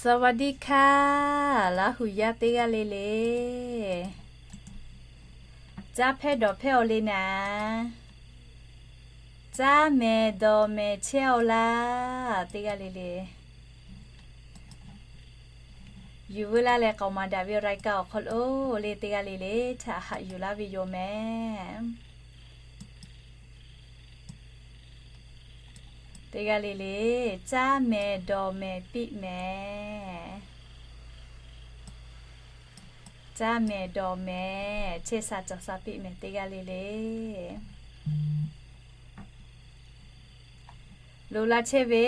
สวัสดีค่ะ Laˇ huˍ yaˇ teˇ g'aˇ le le. Caˇ hpehˇ dawˬ hpehˇ-oˬ le naˍ. Caˇ mehˍ dawˬ mehˍ chehˇ-oˬ laˇ teˇ g'aˇ le le. Yuˬ veu laˇ leh k'aoˍ maˍ daꞈ ve รายการ awˬ hk'aw lo le teˇ g'aˇ le le htaꞈ haꞈ yuˬ laˇ ve yoˬ mehˍ. Teˇ g'aˇ le le, caˇ mehˍ dawˬ mehˍ piˇ mehˍ. Caˇ mehˍ dawˬ mehˍ chehˇ sha cawˬ sha piˇ mehˍ teˇ g'aˇ le le. Loꞈ la chehˇ ve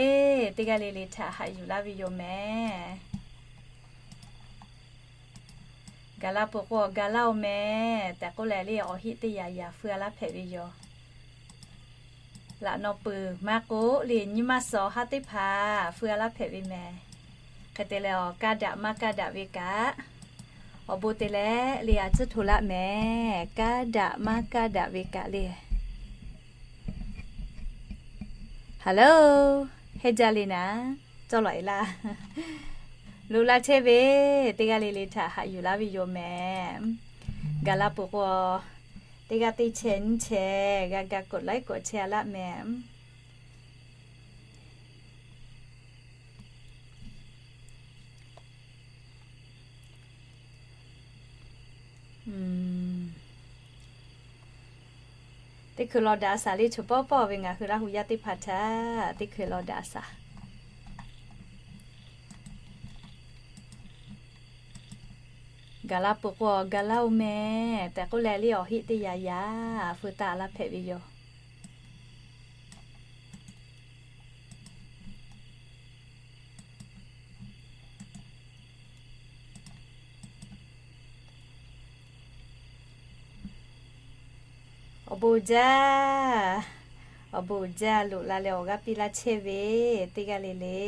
teˇ g'aˇ le le htaꞈ haꞈ yuˬ laˇ ve yoˬ mehˍ. Gaˬ la peuˬ k'o gaˬ laˇ-oˬ mehˍ tehꞈ k'oˆ leh le awˬ heˆ teˇ yaꞈ yaꞈ feu-a laˇ hpehꞈ ve yoˬ. Laꞈ naw peuˬ maˇ k'oˆ le nyi ma suhˍ awˬ ha teˇ hpaˍ feu-a laˇ hpehꞈ ve mehˍ. Hk'e te leh awˬ kaˇ daꞈ maˇ kaˇ daꞈ ve kaꞈ, awˬ bon te leh le a tcuhˉ hto laˆ mehˍ. Kaˇ daꞈ maˇ kaˇ daꞈ ve kaꞈ le. Hello, heˆ jaˇ le naˍ, cawˇ lawꞈ e laˇ. Loꞈ la chehˇ ve teˇ g'aˇ le le htaꞈ haꞈ yuˬ laˇ ve yoˬ mehˍ. Gaˬ la peuˬ k'o, teˇ g'aˇ teˇ chehˇ nyiˇ chehˇ g'a ga กดไลค์ กดแชร์ laˆ mehˍ. Teˇ hkui law daꞈ a shaˍ le, choˬ pawˆ pawˆ ve ngaˬ hui Laˇ huˍ yaˇ teˇ hpaˍ htaꞈ teˇ hkui law daꞈ a shaˍ. Gaˬ la peuˬ k'o gaˬ laˇ-oˬ mehˍ tehꞈ k'oˆ leh le awˬ heˆ teˇ yaꞈ yaꞈ feu taˍ laˇ hpehꞈ ve yoˬ. Awˬ bon jaˇ, awˬ bon jaˇ, loꞈ la leh awˬ g'aˇ piˇ laˇ chehˇ ve teˇ g'aˇ le le.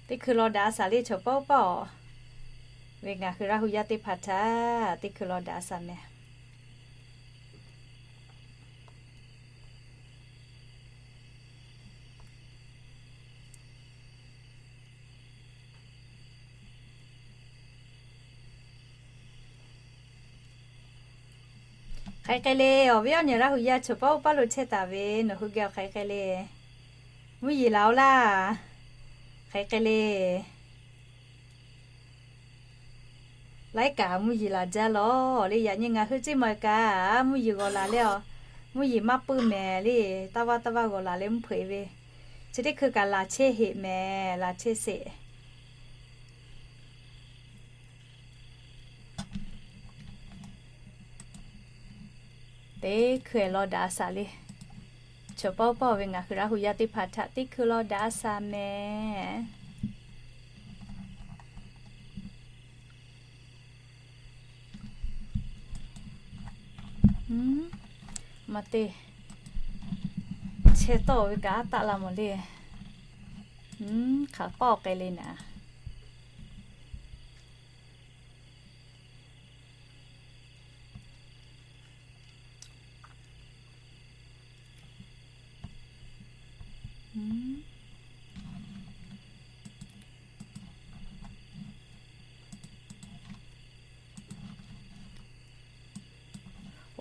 Teˇ hkui law daꞈ a shaˍ le, choˬ pawˆ pawˆ ve ngaˬ hui Laˇ huˍ yaˇ teˇ hpaˍ htaꞈ teˇ hkui law daꞈ a shaˍ mehˍ. Hk'aˬ hk'e le, awˬ viˉ awˬ nyi Laˇ huˍ yaˇ choˬ pawˆ pawˆ lo chehˇ taˍ ve nawˬ hui geh awˬ hk'aˬ hk'e le. Mvuhˇ yeˬ laˬ-oˬ laˇ. Hk'aˬ hk'e le. Laiˉ kaꞈ mvuhˇ yeˬ laˬ jaˇ lawˬ le. Yaꞈ nyi ngaˬ hui ceˇ maˬ kaꞈ mvuhˇ yeˬ g'awˬ laˬ le. Mvuhˇ yeˬ maˇ puiˉ mehˍ le. Taˇ vaˇ taˇ vaˇ g'awˬ laˬ le mvuhˇ hpeuꞈ ve. Chi teˇ hkui kaꞈ laˬ chehˇ heꞈ mehˍ, laˬ chehˇ sheˍ. Teˇ hkui law daꞈ a shaˍ le. Choˬ pawˆ pawˆ ve ngaˬ hui Laˇ huˍ yaˇ teˇ hpaˍ htaꞈ teˇ hkui law daꞈ a shaˍ mehˍ. Maˇ te, chehˇ tawˆ ve kaꞈ aˉ taˆ la mawˬ le. Hk'aˬ pawˆ k'ai le naˍ.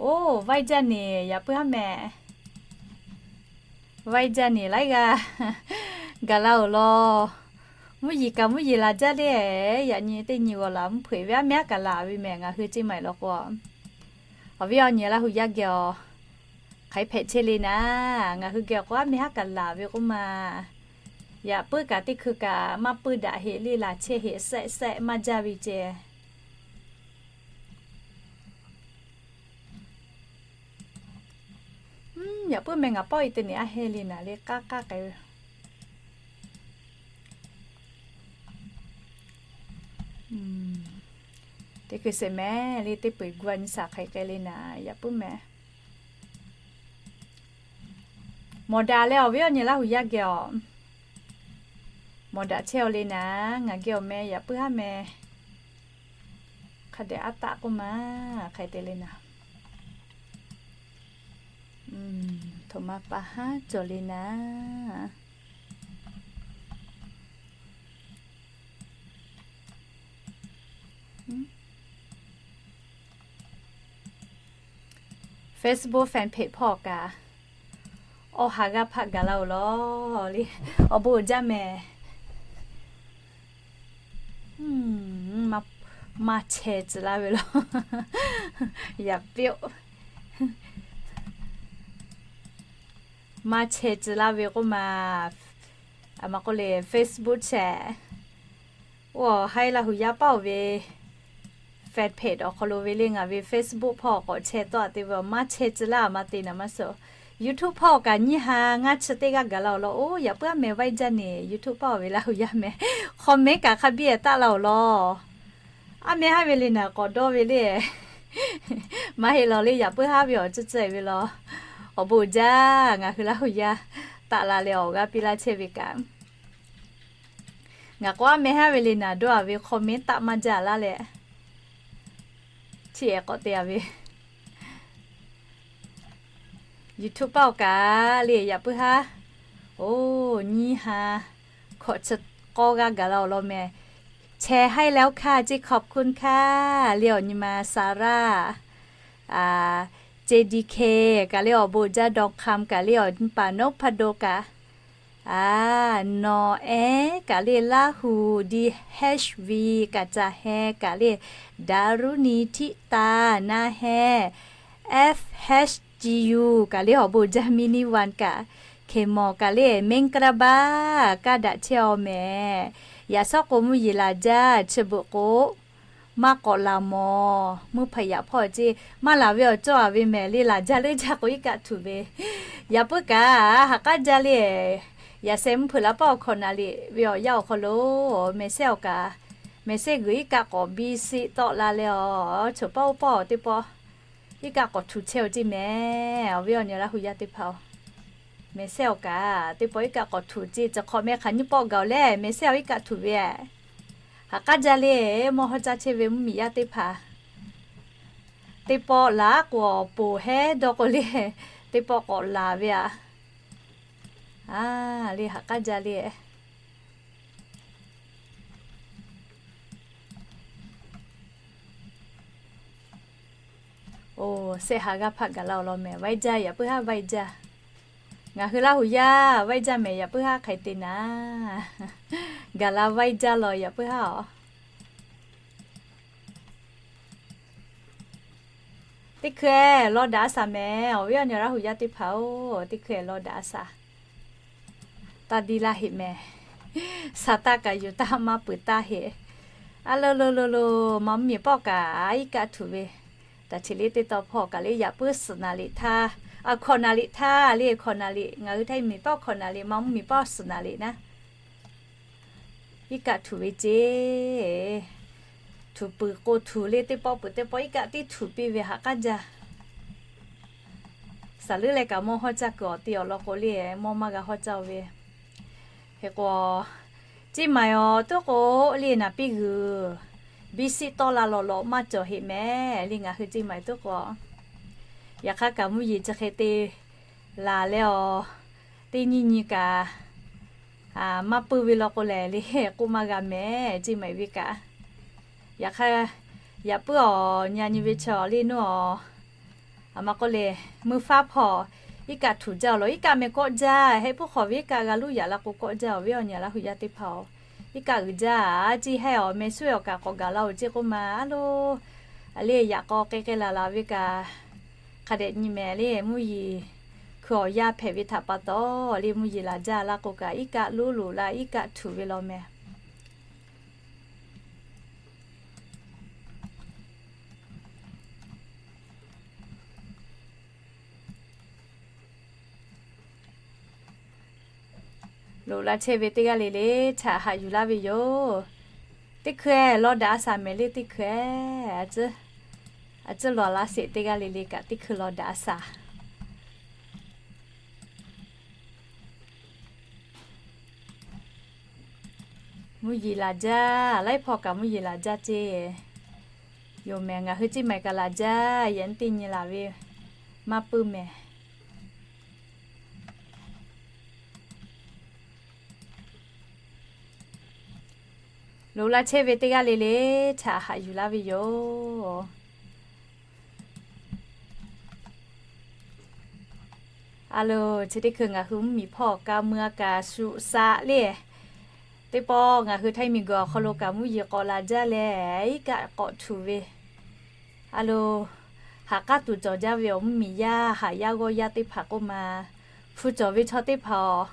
Oˇ, vaiˇ jaˇ neˍ, yaꞈ puiˉ haˉ mehˍ. Vaiˇ jaˇ neˍ laiˉ g'aˇ gaˬ la-oˬ law. Mvuhˇ yeˬ kaꞈ mvuhˇ yeˬ laˬ jaˇ le. Yaꞈ nyi teˇ nyi g'awˬ laˬ mvuhˇ hpeuꞈ ve, aˉ mehˉ aˉ kaꞈ laˬ ve mehˍ ngaˬ hui ceˇ maˬ law k'o. Awˬ viˉ awˬ nyi Laˇ huˍ yaˇ geh awˬ hk'aˬ hpehꞈ chehˇ le naˍ, ngaˬ hui geh awˬ k'o aˉ mehˉ haˉ kaꞈ laˬ ve k'oˆ ma. Yaꞈ puiˉ kaꞈ teˇ hkui kaꞈ maˇ puiˉ daꞈ heꞈ le, laˬ chehˇ heꞈ sehˆ sehˆ maˇ jaˇ ve ceh. Yaꞈ puiˉ meh ngaˬ pawˆ e te neˍ aˉ heh le naˍ le k'aˉ k'aˉ k'ai ve. Teˇ hkui sheˍ mehˍ le, teˇ peu eˬ gu a nyi shaˍ hk'aˬ hk'e le naˍ, yaꞈ puiˉ meh. Mawˬ daꞈ leh awˬ viˉ awˬ nyi Laˇ huˍ yaˇ geh awˬ mawˬ daꞈ chehˇ-aw le naˍ, ngaˬ geh awˬ meh yaꞈ puiˉ haˉ meh. Hk'a dehꞈ aˉ taˆ k'oˆ ma, hk'aˬ hk'e te le naˍ. Htoꞈ ma pa haˉ cawˬ le naˍ. Facebook fan page hpawˇ kaꞈ, awˬ ha g'aˇ hpaˆ gaˬ la-oˬ lawˬ le. Awˬ bon uiˍ jaˇ mehˍ. Maˇ chehˇ tcuh laˇ ve lawˬ. Yaꞈ piˇ-oˆ. Maˇ chehˇ tcuh laˇ ve k'oˆ ma, a ma k'oˆ le Facebook chehˇ. Oˇ haiˉ Laˇ hu yaˇ paˇ-oˬ ve fan page awˬ hk'aw lo ve le ngaˬ ve Facebook hpawˇ k'awꞈ chehˇ tawˆ-a te ve, maˇ chehˇ tcuh laˇ maˇ te naˍ maˇ suh. YouTube hpawˇ kaꞈ nyiˇ ha ngaˇ chi teˇ g'aˇ gaˬ la-oˬ lawˬ. Oˇ yaꞈ puiˉ aˉ meh vaiˇ jaˇ neˬ, YouTube paˇ-oˬ ve Laˇ hu yaˇ meh. Comment kaꞈ hk'a biˇ-e taˆ la-oˬ lawˬ. Aˉ meh haˉ ve le naˍ k'awꞈ dawˇ ve le. Maˇ heˆ lawˬ le, yaꞈ puiˉ haˉ ve awˬ ceuˬ ceuˬ ve lawˬ. Awˬ bon uiˍ jaˇ, ngaˬ hui Laˇ hu yaˇ taˆ la leh awˬ g'aˇ piˇ laˇ chehˇ ve kaꞈ, ngaˬ k'o aˉ meh haˉ ve le naˍ dawˇ-a ve comment taˆ maˇ jaˇ laˇ leh, chi ehˍ k'awꞈ te-a ve YouTube paˇ-oˬ kaꞈ le yaꞈ puiˉ haˉ. Oˇ nyiˇ ha hkawꞈ chi k'awˇ g'aˇ gaˬ la-oˬ lawˬ meh. แชร์ให้แล้วค่ะ เจ๊ขอบคุณค่ะ le awˬ nyi ma Sarah, JDK kaꞈ le awˬ bon uiˍ jaˇ, Dawˇ hk'aˇ kaꞈ le awˬ nyi paˍ Noˇ hpaˇ do kaꞈ, Nawˬ ehˉ kaꞈ le Laˇ hu, DHV kaꞈ ca heh kaꞈ le, Daruˇni Tiˆ taˍ naˇ heh, FHGU kaꞈ le awˬ bon uiˍ jaˇ, Mini One kaꞈ, Hkeˍ mawˬ kaꞈ le, Mengˍ ka la baˆ, kaˇ daꞈ chehˇ-aw mehˍ. Yaꞈ shawˉ k'o mvuhˇ yeˬ laˬ jaˇ, chi beuꞈ k'o maˇ k'awꞈ laˬ mawˬ. Mvuhˇ hpaˍ yaꞈ hpawˇ ce maˇ laˬ ve awˬ cawˇ-a ve mehˍ le, laˬ jaˇ leuˉ jaˇ k'o iˉ kaˆ htuꞈ ve. Yaꞈ puiˉ kaꞈ ha k'aˉ jaˇ le. Yaꞈ sheh mvuhˇ hpeuꞈ la paˇ awˬ hkawꞈ naˍ riˍ ve awˬ yanˇ awˬ hk'aw lo mehˍ sehˉ awˬ kaꞈ, mehˍ sehˉ g'uiˬ iˉ kaˆ k'awꞈ biˇ siˆ tawˆ la leh awˬ, choˬ paˇ oˇ paˇ awˬ teˇ pawˆ iˉ kaˆ k'awꞈ htuꞈ chehˇ-oˬ ce mehˍ. Awˬ viˉ awˬ nyi Laˇ hu yaˇ teˇ hpaˍ-oˬ, mehˍ sehˉ awˬ kaꞈ teˇ pawˆ iˉ kaˆ k'awꞈ htuꞈ ce, chi hk'awꞈ meh hk'aˬ nyiˇ pawˆ gaˬ-oˬ leh mehˍ sehˉ awˬ iˉ kaˆ htuꞈ ve. Ha k'aˉ jaˇ le, mawˇ hawˇ caˇ chehˇ ve mvuhˇ miˬ yaˇ teˇ hpaˍ, teˇ pawˆ laˬ k'o awˬ poˍ hehˉ dawˇ k'o le, teˇ pawˆ k'awꞈ laˬ ve aꞈ. A, le ha k'aˉ jaˇ le. Oˬ, sehˆ ha g'aˇ hpaˆ gaˬ la-oˬ lawˬ mehˍ, vaiˇ jaˇ, yaꞈ puiˉ haˉ vaiˇ jaˇ. Ngaˬ hui Laˇ hu yaˇ vaiˇ jaˇ mehˍ, yaꞈ puiˉ haˉ hk'aˬ hk'e te naˍ. Gaˬ la vaiˇ jaˇ lawˬ, yaꞈ puiˉ haˉ-oˬ. Teˇ hkui-eˬ law daꞈ a shaˍ mehˍ, awˬ viˉ awˬ nyi Laˇ hu yaˇ teˇ hpaˍ-oˬ, teˇ hkui-eˬ law daꞈ a shaˍ. Taˇ diˇ laˇ heꞈ mehˍ. Shaˍ taˇ kaꞈ yuˬ taˇ maˇ peuˬ taˇ heꞈ. A lo lo lo lo, ma mvuhˇ miˬ pawˆ kaꞈ iˉ kaˆ htuꞈ ve. Taꞈ cheꞈ liˇ teˇ taw hpawˇ kaꞈ le yaꞈ puiˉ suhˍ naˍ riˍ htaˇ, a hkawꞈ naˍ riˍ htaˇ le, hkawꞈ naˍ riˍ ngaˬ hui htaˇ miˬ pawˆ hkawꞈ naˍ riˍ, ma mvuhˇ miˬ pawˆ suhˍ naˍ riˍ naˉ iˉ kaˆ htuꞈ ve ce. Htuꞈ puiˍ k'o htuꞈ le, teˇ pawˆ peuˬ teˇ pawˆ iˉ kaˆ tiˉ htuꞈ piˇ ve ha k'aˉ jaˇ. Saˍ leuˉ leh kaꞈ mawˇ hawˇ caˇ kuiˬ awˬ te awˬ lawn k'o le, mawˇ maˇ g'a hawˇ caˇ ve. Hk'e k'o, Ceˇ maiˍ awˬ tuˉ k'o le naˍ piˇ g'uiˬ biˇ siˆ tawˆ la lawˬ lawꞈ maˇ cawˬ heꞈ mehˍ le, ngaˬ hui Ceˇ maiˍ tuˉ k'o. Yaꞈ hk'aˇ kaꞈ mvuhˇ yeˬ chi hk'e te laˬ leh awˬ, teˇ nyiˇ nyi kaꞈ maˇ puiˇ ve law k'o lehˬ le k'oˆ maˇ g'a mehˍ, Ceˇ maiˍ ve kaꞈ. Yaꞈ hk'aˇ, yaꞈ puiˉ awˬ nyi a nyi ve chaw le nuˇ awˬ, a ma k'oˆ le, meuˇ faˉ hpawˇ iˉ kaˆ htuꞈ jaˇ awˬ lawn, iˉ kaˆ meh kawˆ jaˇ, heh puiˉ hk'awꞈ ve iˉ kaˆ g'a luˇ yaꞈ la k'o kawˆ jaˇ, awˬ viˉ awˬ nyi Laˇ hu yaˇ teˇ hpaˍ-oˬ. Iˉ kaˆ uiˍ jaˇ, a ciˇ hehˇ awˬ meh suhˉ awˬ kaꞈ k'awꞈ gaˬ la-oˬ ceˇ k'oˆ ma a lo. A le yaꞈ k'aw k'ai k'ai laˬ laˬ ve kaꞈ, hk'a dehꞈ nyi mehˍ le, mvuhˇ yeˬ hkui awˬ yaˇ hpehꞈ ve htaꞈ pa taw le, mvuhˇ yeˬ laˬ jaˇ la k'o kaꞈ iˉ kaˆ luˉ loꞈ la, iˉ kaˆ htuꞈ ve law mehˍ. Loꞈ la chehˇ ve teˇ g'aˇ le le htaꞈ haꞈ yuˬ laˇ ve yoˬ. Teˇ hkui-eˬ law daꞈ a shaˍ mehˍ le, teˇ hkui-eˬ a ciˉ law laˇ sheˍ, teˇ g'aˇ le le kaꞈ teˇ hkui law daꞈ a shaˍ. Mvuhˇ yeˬ laˬ jaˇ, laiˉ hpawˇ kaꞈ mvuhˇ yeˬ laˬ jaˇ ceˇ. Yoˬ mehˍ, ngaˬ hui Ceˇ maiˍ kaꞈ laˬ jaˇ, yaꞈ nyi teˇ nyi laˬ ve maˇ puiˇ mehˍ. Loꞈ la chehˇ ve teˇ g'aˇ le le htaꞈ haꞈ yuˬ laˇ ve yoˬ. A loˬ, chi teˇ hkui ngaˬ hui mvuhˇmiˬ hpawˇ ka mui a kaꞈ shuˍ shaꞈ le. Teˇ pawˆ ngaˬ hui Htaiˇ miˬguiˬ awˬ hk'aw lo kaꞈ mvuhˇ yeˬ k'awꞈ laˬ jaˇ leh, iˉ kaˆ k'awꞈ htuꞈ ve. A loˬ, haꞈ k'aˉ tuˬ cawˬ jaˇ ve awˬ mvuhˇmiˬ yaˇ, haꞈ yaˇ g'awˇ yaˇ teˇ hpaˍ k'oˆ ma, hpu cawˬ ve chaw teˇ hpaˍ awˬ,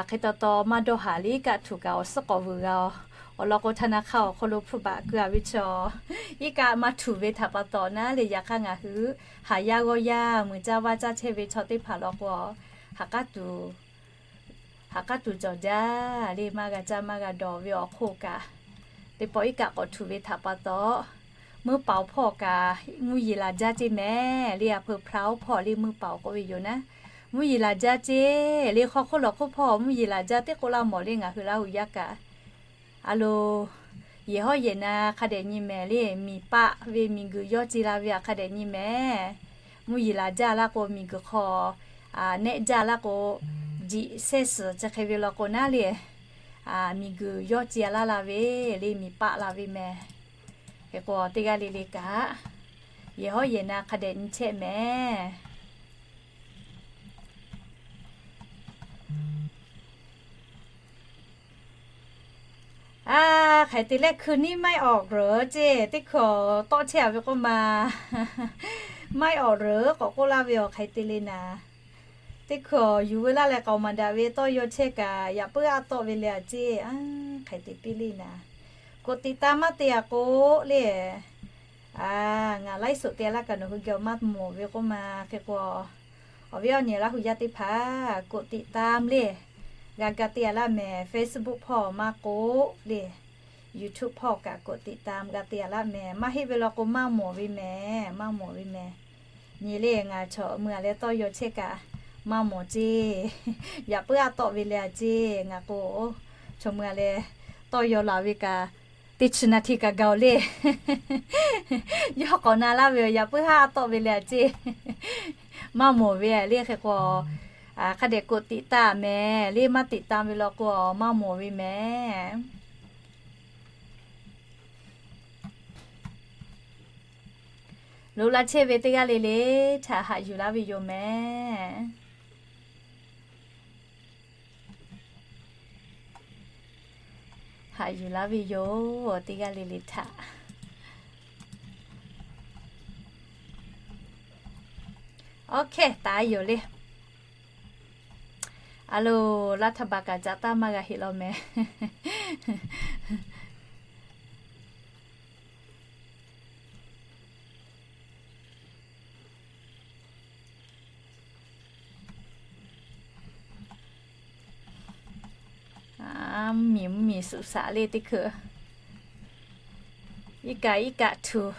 hk'e taw taw maˇ dawˇ haˍ le, iˉ kaˆ htuꞈ kaꞈ awˬ suhˉ k'awꞈ vuiˬ g'a awˬ. Awˬ lawn k'o, htaˇ na hk'aˇ awˬ hk'aw lo hpuˇ baꞈ keu a ve chaw, iˉ kaˆ maˇ htuꞈ ve htaꞈ pa taw naˉ le, yaꞈ hk'aˇ ngaˬ hui haꞈ yaˇ g'awˇ yaˇ mui caˇ vaˇ caˇ chehˇ ve chaw teˇ hpaˍ law k'o, haꞈ k'aˉ tuˬ, haꞈ k'aˉ tuˬ cawˬ jaˇ le, maˇ g'a caˇ maˇ g'a dawˬ ve awˬ hk'oˆ kaꞈ, teˇ pawˆ iˉ kaˆ k'awꞈ htuꞈ ve htaꞈ pa taw, muiˇ paoˍ hpawˇ kaꞈ mvuhˇ yeˬ laˬ jaˇ ceˇ mehˍ le, a peu hpra oˉ hpawˇ le mvuiˇ paoˍ k'oˆ ve yoˬ naˉ. Mvuhˇ yeˬ laˬ jaˇ ceˇ le, hk'aw hk'oˆ lawˬ hk'oˆ hpawˇ mvuhˇ yeˬ laˬ jaˇ teˇ k'oˆ laˇ mawˬ le ngaˬ hui Laˇ huˍ yaˇ kaꞈ. A loˬ, yehˬ hawˉ yehˬ na hk'a dehꞈ nyi mehˍ le, miˬ paˆ ve miˬguiˬ yawˇ ce la ve htaꞈ hk'a dehꞈ nyi mehˍ. Mvuhˇ yeˬ laˬ jaˇ laˇ k'o, miˬguiˬ hk'aw nehˆ jaˇ laˇ k'o, jiꞈ sehˇ suhˍ chi hk'e ve law k'o naˉ le, miˬguiˬ yawˇ ce laˇ la ve le, miˬ paˆ la ve mehˍ. Hk'e k'o, teˇ g'aˇ le le kaꞈ, yehˬ hawˉ yehˬ na hk'a dehꞈ nyi chehˇ mehˍ. A, hk'aˬ hk'e te leh hkui niˉ maiˆ awˬ reuˍ ceˇ, teˇ hkui tawˆ chehˇ a ve k'oˆ ma, maiˆ awˬ reuˍ k'awꞈ k'oˆ laˇ ve awˬ hk'aˬ hk'e te le naˍ. Teˇ hkui yuˬ veu laˇ leh k'aoˍ maˍ daꞈ ve tawˇ yaw chehˇ kaꞈ, yaꞈ puiˉ a tawˆ ve le a ceˇ, a, hk'aˬ hk'e te piˇ le naˍ. กดติดตาม maˇ te a k'o le, a, ngaˬ ไลฟ์สด te a laˇ kaꞈ nawˬ hui geh awˬ maˇ mawˬ ve k'oˆ ma. Hk'e k'o, awˬ viˉ awˬ nyi Laˇ huˍ yaˇ teˇ hpaˍ กดติดตาม le, g'a ga te a laˇ mehˍ. Facebook hpawˇ maˇ k'oˆ le, YouTube hpawˇ kaꞈ กดติดตาม g'a te a laˇ mehˍ. Maˇ heˆ ve law k'o maˇ mawˬ ve mehˍ, maˇ mawˬ ve mehˍ. Nyi le, ngaˬ chaw mui a leh tawˇ yaw chehˇ kaꞈ maˇ mawˬ ceˇ. Yaꞈ puiˉ a tawˆ ve le a ceˇ. Ngaˬ k'o, chaw mui a leh tawˇ yaw laˬ ve kaꞈ, teˇ chi นาที kaꞈ gaˬ-oˬ le. Yawˇ k'awꞈ na laˇ ve awˬ yaꞈ puiˉ haˉ tawˆ ve le a ceˇ. Maˇ mawˬ ve le. Hk'e k'o, hk'a dehꞈ กดติดตาม mehˍ le, maˇ ติดตาม ve law k'o maˇ mawˬ ve mehˍ. Loꞈ la chehˇ ve teˇ g'aˇ le le htaꞈ haꞈ yuˬ laˇ ve yoˬ mehˍ. Haꞈ yuˬ laˇ ve yoˬ, teˇ g'aˇ le le htaꞈ. Oˇ hkehˇ taˍ yoˬ le. A loˬ, laˇ htaˇ ba kaꞈ caꞈ taˇ maˇ g'a heˆ law mehˍ. Mvuhˇmiˬ mvuhˇmiˬ suꞈ shaꞈ le teˇ hkui. Iˉ kaˆ iˉ kaˆ htuꞈ.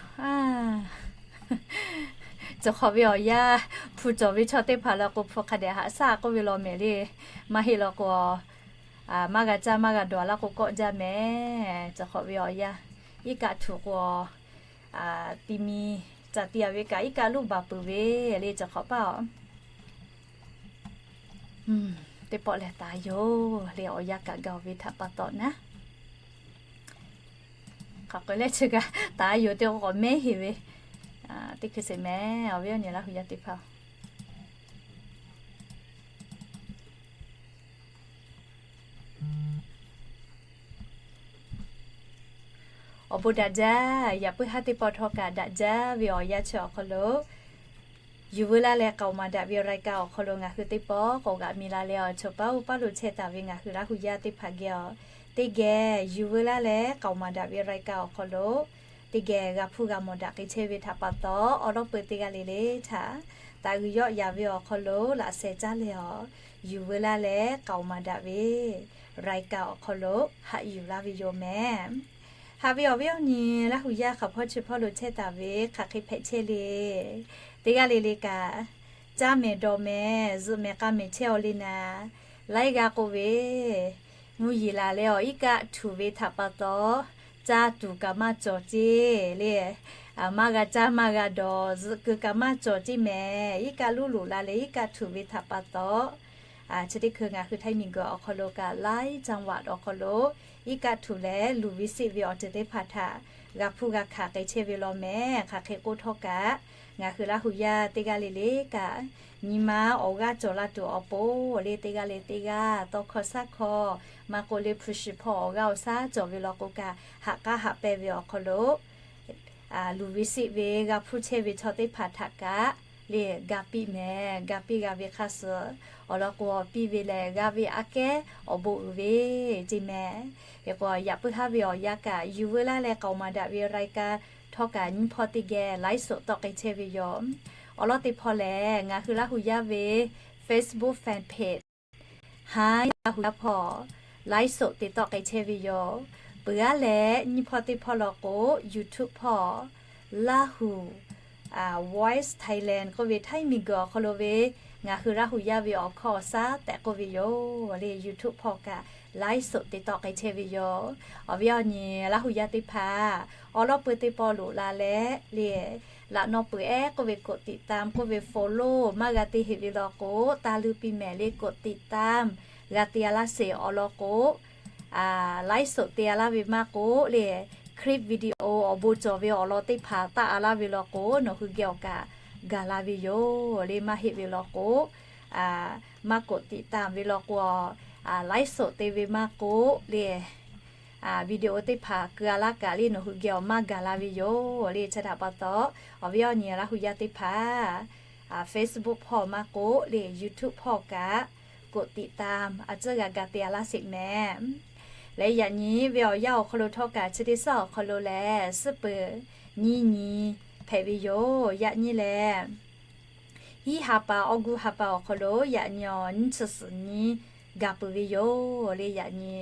Cawˬ hk'awꞈ ve awˬ yanˇ, hpu cawˬ ve chaw teˇ hpaˍ law k'o, hpu hk'a dehꞈ haꞈ shaˉ k'oˆ ve law mehˍ le. Maˇ heˆ law k'o, maˇ g'a caˇ maˇ g'a dawˬ laˇ k'o kawˆ jaˇ mehˍ. Cawˬ hk'awꞈ ve awˬ yanˇ, iˉ kaˆ htuꞈ k'o, ti mi caˬ ti a ve kaꞈ iˉ kaˆ luˇ baˬ peuˬ ve le, cawˬ hk'awꞈ paˇ-oˬ. Teˇ pawˆ lehˬ taˍ yoˬ le, awˬ yanˇ kaꞈ gaˬ-oˬ ve htaꞈ pa taw naˉ. Hk'aˬ k'ai leh chi kaꞈ taˍ yoˬ, teˇ k'awꞈ mehˉ heˍ ve. Teˇ hkui sheˍ mehˍ, awˬ viˉ awˬ nyi Laˇ huˍ yaˇ teˇ hpaˍ. Awˬ bon daꞈ jaˇ, yaꞈ puiˉ haˉ teˇ pawˆ htawˇ kaꞈ daꞈ jaˇ ve awˬ yanˇ chi awˬ hk'aw lo, yuˬ veu laˇ leh k'aoˍ maˍ daꞈ ve รายการ awˬ hk'aw lo ngaˬ hui teˇ pawˆ k'awꞈ g'aꞈ mi la leh awˬ chawˬ paˉ oˇ paˉ lo chehˇ taˍ ve ngaˬ hui Laˇ huˍ yaˇ teˇ hpaˍ geh awˬ, teˇ geh yuˬ veu laˇ leh k'aoˍ maˍ daꞈ ve รายการ awˬ hk'aw lo teˇ geh g'a hpuˇ g'a mawˬ daꞈ k'ai chehˇ ve htaꞈ pa taw, awˬ lawˉ peuˬ teˇ g'aˇ le le htaꞈ taˍ g'uiˬ yawˆ yaˍ ve awˬ hk'aw lo laꞈ sheh caˉ leh awˬ, yuˬ veu laˇ leh k'aoˍ maˍ daꞈ ve รายการ awˬ hk'aw lo haꞈ yuˬ laˇ ve yoˬ mehˍ. Haꞈ ve awˬ viˉ awˬ nyi Laˇ huˍ yaˇ hk'aˬ hpawˇ chi hpawˇ lo chehˇ taˍ ve hk'aˬ hk'e hpehꞈ chehˇ le. Teˇ g'aˇ le le kaꞈ, caˇ mehˍ dawˬ mehˍ zuhꞈ mehˍ k'a mehˍ chehˇ-aw le naˍ, laiˉ g'aˇ k'oˆ ve, mvuhˇ yeˬ laˬ leh awˬ iˉ kaˆ htuꞈ ve htaꞈ pa taw, caˇ tuˬ kaꞈ maˇ cawˬ ceˇ le. Maˇ g'a caˇ maˇ g'a dawˬ zuhꞈ keu kaꞈ maˇ cawˬ ceˇ mehˍ. Iˉ kaˆ luˇ loꞈ la leh iˉ kaˆ htuꞈ ve htaꞈ pa taw, chi teˇ hkui ngaˬ hui Htaiˇ miˬguiˬ awˬ hk'aw lo kaꞈ ไลฟ์จังหวัด awˬ hk'aw lo iˉ kaˆ htuꞈ leh luˬ ve seˆ ve awˬ ceuˬ teˇ hpaˍ htaꞈ g'a hpuˇ g'a hkanˍ k'ai chehˇ ve law mehˍ. Hk'aˬ hk'e k'oˆ htawˇ kaꞈ, ngaˬ hui Laˇ huˍ yaˇ teˇ g'aˇ le le kaꞈ, nyi ma awˬ g'aˇ cawˬ la tuˬ awˬ pon le, teˇ g'aˇ le teˇ g'aˇ tawˇ hkawˇ shaˉ hkawˇ maˇ k'oˆ le, hpu shiˍ hpawˇ awˬ g'aˇ awˬ shaˉ cawˬ ve law k'o kaꞈ, haꞈ k'aˉ haꞈ pehnˇ ve awˬ hk'aw lo luˬ ve seˆ ve g'a hpuˇ chehˇ ve chaw teˇ hpaˍ htaꞈ kaꞈ le, ga piˇ mehˍ. Ga piˇ g'a ve hk'aˇ suh awˬ lawn k'o, awˬ piˇ ve lehˬ g'a ve aꞈ kehˉ awˬ bon uiˍ ve ceˇ mehˍ. Hk'e k'o, yaꞈ puiˉ haˉ ve awˬ yanˇ kaꞈ, yuˬ veu laˇ leh k'aoˍ maˍ daꞈ ve รายการ htawˇ kaꞈ nyiˇ hpawˇ teˇ geh ไลฟ์สด tawˆ k'ai chehˇ ve yoˬ. Awˬ lawn teˇ hpawˇ lehˬ, ngaˬ hui Laˇ huˍ yaˇ ve Facebook fan page Haiˉ Laˇ huˍ yaˇ hpawˇ ไลฟ์สด te tawˆ k'ai chehˇ ve yoˬ. Peuˬ aˉ leh nyiˇ hpawˇ teˇ hpawˇ law k'o, YouTube hpawˇ Laˇ huˍ Voice Thailand k'oˆ ve Htaiˇ miˬguiˬ awˬ hk'aw lo ve ngaˬ hui Laˇ huˍ yaˇ ve awˬ hkawˇ awˬ shaˉ tehꞈ k'oˆ ve yoˬ le. YouTube hpawˇ kaꞈ ไลฟ์สด te tawˆ k'ai chehˇ ve yoˬ. Awˬ viˉ awˬ nyi Laˇ huˍ yaˇ teˇ hpaˍ, awˬ lawn pui teˇ pawˆ loꞈ la leh le, laꞈ naw peuˬ ehˉ k'oˆ ve กดติดตาม k'oˆ ve follow maˇ g'a te heꞈ ve law k'o, taˇ luˇ piˇ mehˍ le. กดติดตาม g'a te a laˇ sheˍ. Awˬ lawn k'o, ไลฟ์สด te a laˇ ve maˇ k'oˆ le, clip video awˬ bon cawˬ ve awˬ lawn teˇ hpaˍ taˆ a laˇ ve law k'o, nawˬ hui geh awˬ kaꞈ gaˬ la ve yoˬ le. Maˇ heˆ ve law k'o, maˇ กดติดตาม ve law k'o, ไลฟ์สด te ve maˇ k'oˆ le, video teˇ hpaˍ keu a laˇ kaꞈ le, nawˬ hui geh awˬ maˇ gaˬ la ve yoˬ le. Chi htaꞈ pa taw, awˬ viˉ awˬ nyi Laˇ huˍ yaˇ teˇ hpaˍ, Facebook hpawˇ maˇ k'oˆ le, YouTube hpawˇ kaꞈ กดติดตาม a tcuhˉ g'a ga te a laˇ sheˍ mehˍ. Leh yaꞈ nyi ve awˬ yanˇ awˬ hk'aw lo htawˇ kaꞈ, chi teˇ suhˉ awˬ hk'aw lo lehˬ, suhˉ peuˬ nyiˇ nyi hpehꞈ ve yoˬ. Yaꞈ nyi lehˬ, hiˉ ha pa, awˬ gu ha pa awˬ hk'aw lo yaꞈ nyi awˬ nyiˇ chi suhˍ nyi gaˬ peuˬ ve yoˬ le. Yaꞈ nyi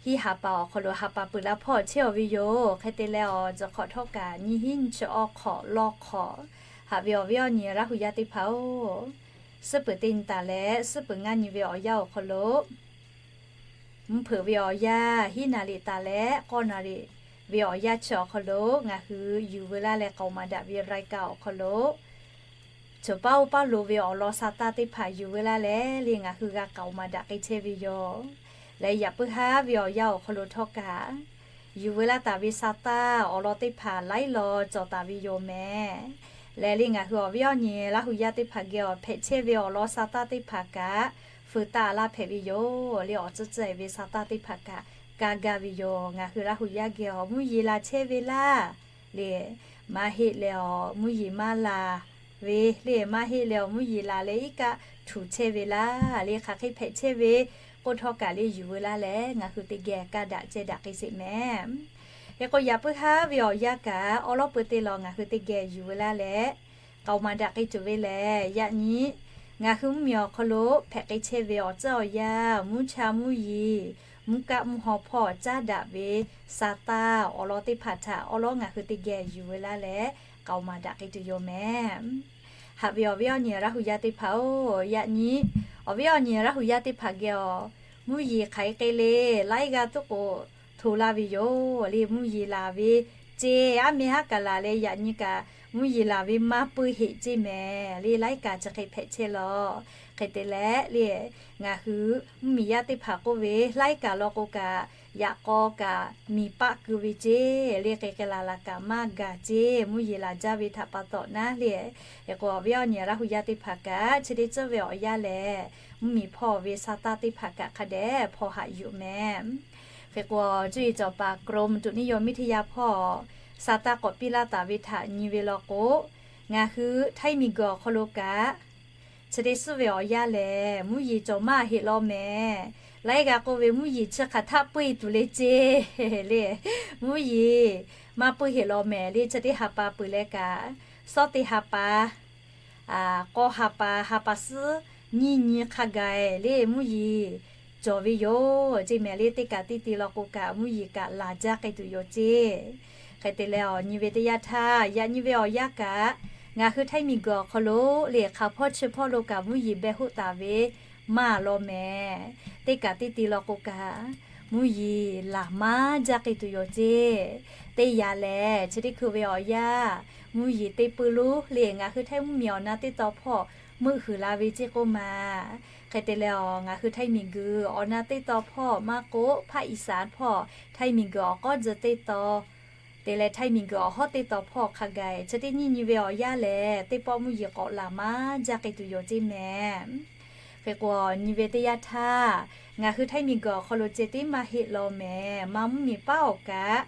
hiˉ ha pa awˬ hk'aw lo ha pa peuˬ la hpawˇ chehˇ aˬ ve yoˬ. Hk'e te leh, awˬ ceuˬ hk'awꞈ htawˇ kaꞈ nyiˇ hinˉ nyiˇ chi awˬ hk'awꞈ lawˇ hk'awꞈ. Haꞈ ve awˬ viˉ awˬ nyi Laˇ huˍ yaˇ teˇ hpaˍ-oˬ, suhˉ peuˬ teˇ nyi taˍ leh suhˉ peuˬ ngaˇ nyi ve awˬ yanˇ awˬ hk'aw lo, mvuhˇ hpeuꞈ ve awˬ yanˇ hiˉ naˍ riˍ taˍ leh k'awˇ naˍ riˍ ve awˬ yanˇ chi awˬ hk'aw lo, ngaˬ hui yuˬ veu laˇ leh k'aoˍ maˍ daꞈ ve รายการ awˬ hk'aw lo, cawˬ paˇ oˇ paˇ lo ve awˬ lawn sa taˇ teˇ hpaˍ yuˬ veu laˇ leh le, ngaˬ hui g'a k'aoˍ maˍ daꞈ k'ai chehˇ ve yoˬ. Leh yaꞈ puiˉ haˉ ve awˬ yanˇ awˬ hk'aw lo htawˇ kaꞈ, yuˬ veu laˇ taˍ ve sa taˇ awˬ lawn teˇ hpaˍ laiˉ law cawˬ taˍ ve yoˬ mehˍ. Leh le ngaˬ hui awˬ viˉ awˬ nyi Laˇ huˍ yaˇ teˇ hpaˍ geh awˬ hpehꞈ chehˇ ve awˬ lawn sa taˇ teˇ hpaˍ kaꞈ, feu taˇ laˇ hpehꞈ ve yoˬ le. Awˬ tcuhˉ tcuhˉ e ve sa taˇ teˇ hpaˍ kaꞈ, kaˇ gaˇ ve yoˬ. Ngaˬ hui Laˇ huˍ yaˇ geh awˬ mvuhˇ yeˬ laˬ chehˇ ve laˇ le, maˇ heˆ leh awˬ mvuhˇ yeˬ maˇ laˬ ve le, maˇ heˆ leh awˬ mvuhˇ yeˬ laˬ leh iˉ kaˆ htuꞈ chehˇ ve laˇ le, hk'aˬ hk'e hpehꞈ chehˇ ve k'oˆ htawˇ kaꞈ le, yuˬ veu laˇ leh ngaˬ hui teˇ geh kaˇ daꞈ ceh daꞈ k'ai sheˍ mehˍ. Hk'e k'o, yaꞈ puiˉ haˉ ve awˬ yanˇ kaꞈ awˬ lawn peuˬ teˇ law ngaˬ hui teˇ geh yuˬ veu laˇ leh k'aoˍ maˍ daꞈ k'ai tuˬ ve lehˬ, yaꞈ nyi ngaˬ hui mvuhˇmiˬ awˬ hk'aw lo hpehꞈ k'ai chehˇ ve awˬ tcuhˉ awˬ yanˇ, mvuhˇ cha mvuhˇ yeˬ, mvuhˇ kaˆ mvuhˇ haw hpawˇ caˉ daꞈ ve sa taˇ awˬ lawn teˇ hpaˍ htaꞈ awˬ lawn ngaˬ hui teˇ geh yuˬ veu laˇ leh k'aoˍ maˍ daꞈ k'ai tuˬ yoˬ mehˍ. Haꞈ ve awˬ viˉ awˬ nyi Laˇ huˍ yaˇ teˇ hpaˍ-oˬ, yaꞈ nyi awˬ viˉ awˬ nyi Laˇ huˍ yaˇ teˇ hpaˍ geh awˬ mvuhˇ yeˬ hk'aˬ hk'e k'ai le, laiˉ g'aˇ tuˉ k'o hto laˇ ve yoˬ le. Mvuhˇ yeˬ laˬ ve ceˇ, aˉ meh haˉ kaꞈ laˬ leh, yaꞈ nyi kaꞈ mvuhˇ yeˬ laˬ ve maˇ pui heꞈ ceˇ mehˍ le. Laiˉ kaꞈ chi hk'e hpehꞈ chehˇ law. Hk'e te leh le, ngaˬ hui mvuhˇmiˬ yaˇ teˇ hpaˍ k'oˆ ve, laiˉ kaꞈ law k'o kaꞈ, yaꞈ k'aw kaꞈ miˬ paˆ keu ve ceˇ le. Hk'e k'ai laˬ laˬ kaꞈ maˇ gaˬ ceˇ, mvuhˇ yeˬ laˬ jaˇ ve htaꞈ pa taw naˉ le. Hk'e k'o, awˬ viˉ awˬ nyi Laˇ huˍ yaˇ teˇ hpaˍ kaꞈ chi teˇ tcuhˉ ve awˬ yanˇ lehˬ, mvuhˇmiˬ hpawˇ ve sa taˇ teˇ hpaˍ kaꞈ hk'a dehꞈ hpawˇ haꞈ yuˬ mehˍ. Hk'e k'o, cuˇ yiˍ cawˬ paˍ กรมอุตุนิยมวิทยา hpawˇ sa taˇ k'awꞈ piˇ laˇ taˍ ve htaꞈ nyi ve law k'o, ngaˬ hui Htaiˇ miˬguiˬ awˬ hk'aw lo kaꞈ chi teˇ suhˉ ve awˬ yanˇ lehˬ, mvuhˇ yeˬ cawˬ maˇ heˆ law mehˍ. Laiˉ g'aˇ k'oˆ ve, mvuhˇ yeˬ chi hk'aˬ htaˆ puiˇ tuˬ le ceˇ le. Mvuhˇ yeˬ maˇ puiˇ heˆ law mehˍ le. Chi teˇ ha pa peuˬ leh kaꞈ, shawˉ teˇ ha pa, k'awˇ ha pa, ha pa suhˉ nyiˇ nyi hk'a gaˬ le mvuhˇ yeˬ cawˬ ve yoˬ ceˇ mehˍ le. Teˇ kaꞈ teˇ te law k'o kaꞈ, mvuhˇ yeˬ kaꞈ laˬ jaˇ k'ai tuˬ yoˬ ceˇ. Hk'e te leh, awˬ nyi ve teˇ yanˇ htaˇ, yaꞈ nyi ve awˬ yanˇ kaꞈ, ngaˬ hui Htaiˇ miˬguiˬ awˬ hk'aw lo le hk'aˬ hpawˇ chi hpawˇ lo kaꞈ mvuhˇ yeˬ beh hoˆ taˍ ve maˇ law mehˍ. Teˇ kaꞈ teˇ te law k'o kaꞈ, mvuhˇ yeˬ laˬ maˇ jaˇ k'ai tuˬ yoˬ ceˇ. Teˇ yanˇ lehˬ, chi teˇ hkui ve awˬ yanˇ, mvuhˇ yeˬ teˇ puiˇ lonˉ le ngaˬ hui Htaiˇ mvuhˇmiˬ awˬ na teˇ taw hpawˇ meuˆ huiˍ la ve ceˇ k'oˆ maˬ. Hk'e te leh, ngaˬ hui Htaiˇ miˬguiˬ awˬ na teˇ taw hpawˇ maˇ k'oˆ, ภาคอีสาน hpawˇ, Htaiˇ miˬguiˬ awˬ k'awˉ tzuh teˇ taw, te leh Htaiˇ miˬguiˬ awˬ hawˉ teˇ taw hpawˇ hk'a gaˬ, chi teˇ nyiˇ nyi ve awˬ yanˇ lehˬ, teˇ pawˆ mvuhˇ yeˬ k'awꞈ laˬ maˇ jaˇ k'ai tuˬ yoˬ ceˇ mehˍ. Hk'e k'o, nyi ve teˇ yanˇ htaˇ, ngaˬ hui Htaiˇ miˬguiˬ awˬ hk'aw lo ceh tiˉ maˇ heˆ law mehˍ. Maˇ mvuhˇ miˬ paˉ awˬ kaꞈ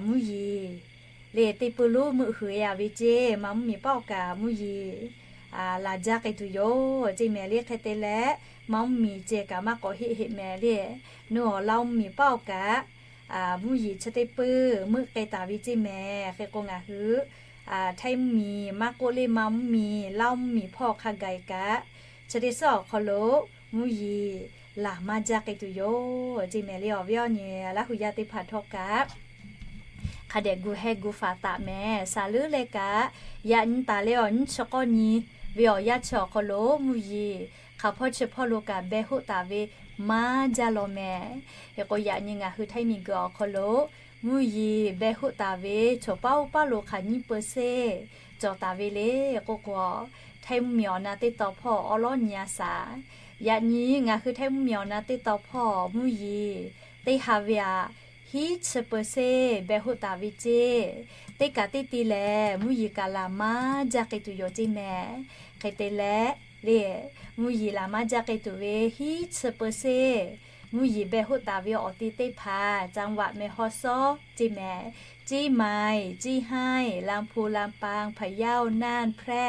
mvuhˇ yeˬ lehˬ, teˇ peu lonˉ meuˆ huiˍ-a ve ceˇ, maˇ mvuhˇ miˬ paˉ awˬ kaꞈ mvuhˇ yeˬ laˬ jaˇ k'ai tuˬ yoˬ ceˇ mehˍ. Lehˬ hk'e te leh, maˇ mvuhˇ miˬ ceh kaꞈ maˇ k'awꞈ heˆ heˆ mehˍ lehˬ, nawˬ laˇ mvuhˇ miˬ paˉ awˬ kaꞈ mvuhˇ yeˬ chi teˇ peu meuˆ k'ai taˍ ve ceˇ mehˍ. Hk'e k'o, ngaˬ hui Htaiˇ mvuhˇ miˬ maˇ k'oˆ lehˬ, maˇ mvuhˇ miˬ, laˇ mvuhˇ miˬ hpawˇ hk'a gaˬ kaꞈ, chi teˇ suhˉ awˬ hk'aw lo mvuhˇ yeˬ laˬ maˇ jaˇ k'ai tuˬ yoˬ ceˇ mehˍ. Lehˬ awˬ viˉ awˬ nyi Laˇ huˍ yaˇ teˇ hpaˍ htawˇ kaꞈ, hk'a dehꞈ gu heh gu faˍ taˍ mehˍ. Saˍ leuˉ leh kaꞈ, yaꞈ nyi taˍ leh awˬ nyiˇ chi k'awˇ nyi ve awˬ yanˇ chi awˬ hk'aw lo mvuhˇ yeˬ hk'aˬ hpawˇ chi hpawˇ lo kaꞈ beh hoˆ taˍ ve maˇ jaˇ law mehˍ. Hk'e k'o, yaꞈ nyi ngaˬ hui Htaiˇ miˬguiˬ awˬ hk'aw lo mvuhˇ yeˬ beh hoˆ taˍ ve choˬ paˉ oˇ paˉ lo hk'aˬ nyiˇ peuˬ seˇ cawˬ taˍ ve le k'oˆ k'o, Htaiˇ mvuhˇ miˬ awˬ na teˇ taw hpawˇ awˉ lawˉ nyi-a shaˍ. Yaꞈ nyi ngaˬ hui Htaiˇ mvuhˇ miˬ awˬ na teˇ taw hpawˇ mvuhˇ yeˬ teˇ ha ve aꞈ hiˉ chi peuˬ seˇ beh hoˆ taˍ ve ceˇ. Teˇ kaꞈ teˇ ti lehˬ, mvuhˇ yeˬ kaꞈ laˬ maˇ jaˇ k'ai tuˬ yoˬ ceˇ mehˍ. Hk'e te leh, lehˬ mvuhˇ yeˬ laˬ maˇ jaˇ k'ai tuˬ ve hiˉ chi peuˬ seˇ mvuhˇ yeˬ beh hoˆ taˍ ve awˬ ti teˇ hpaˍ จังหวัดแม่ฮ่องสอน ceˇ mehˍ. เชียงใหม่ เชียงราย ลำพูน ลำปาง พะเยา น่าน แพร่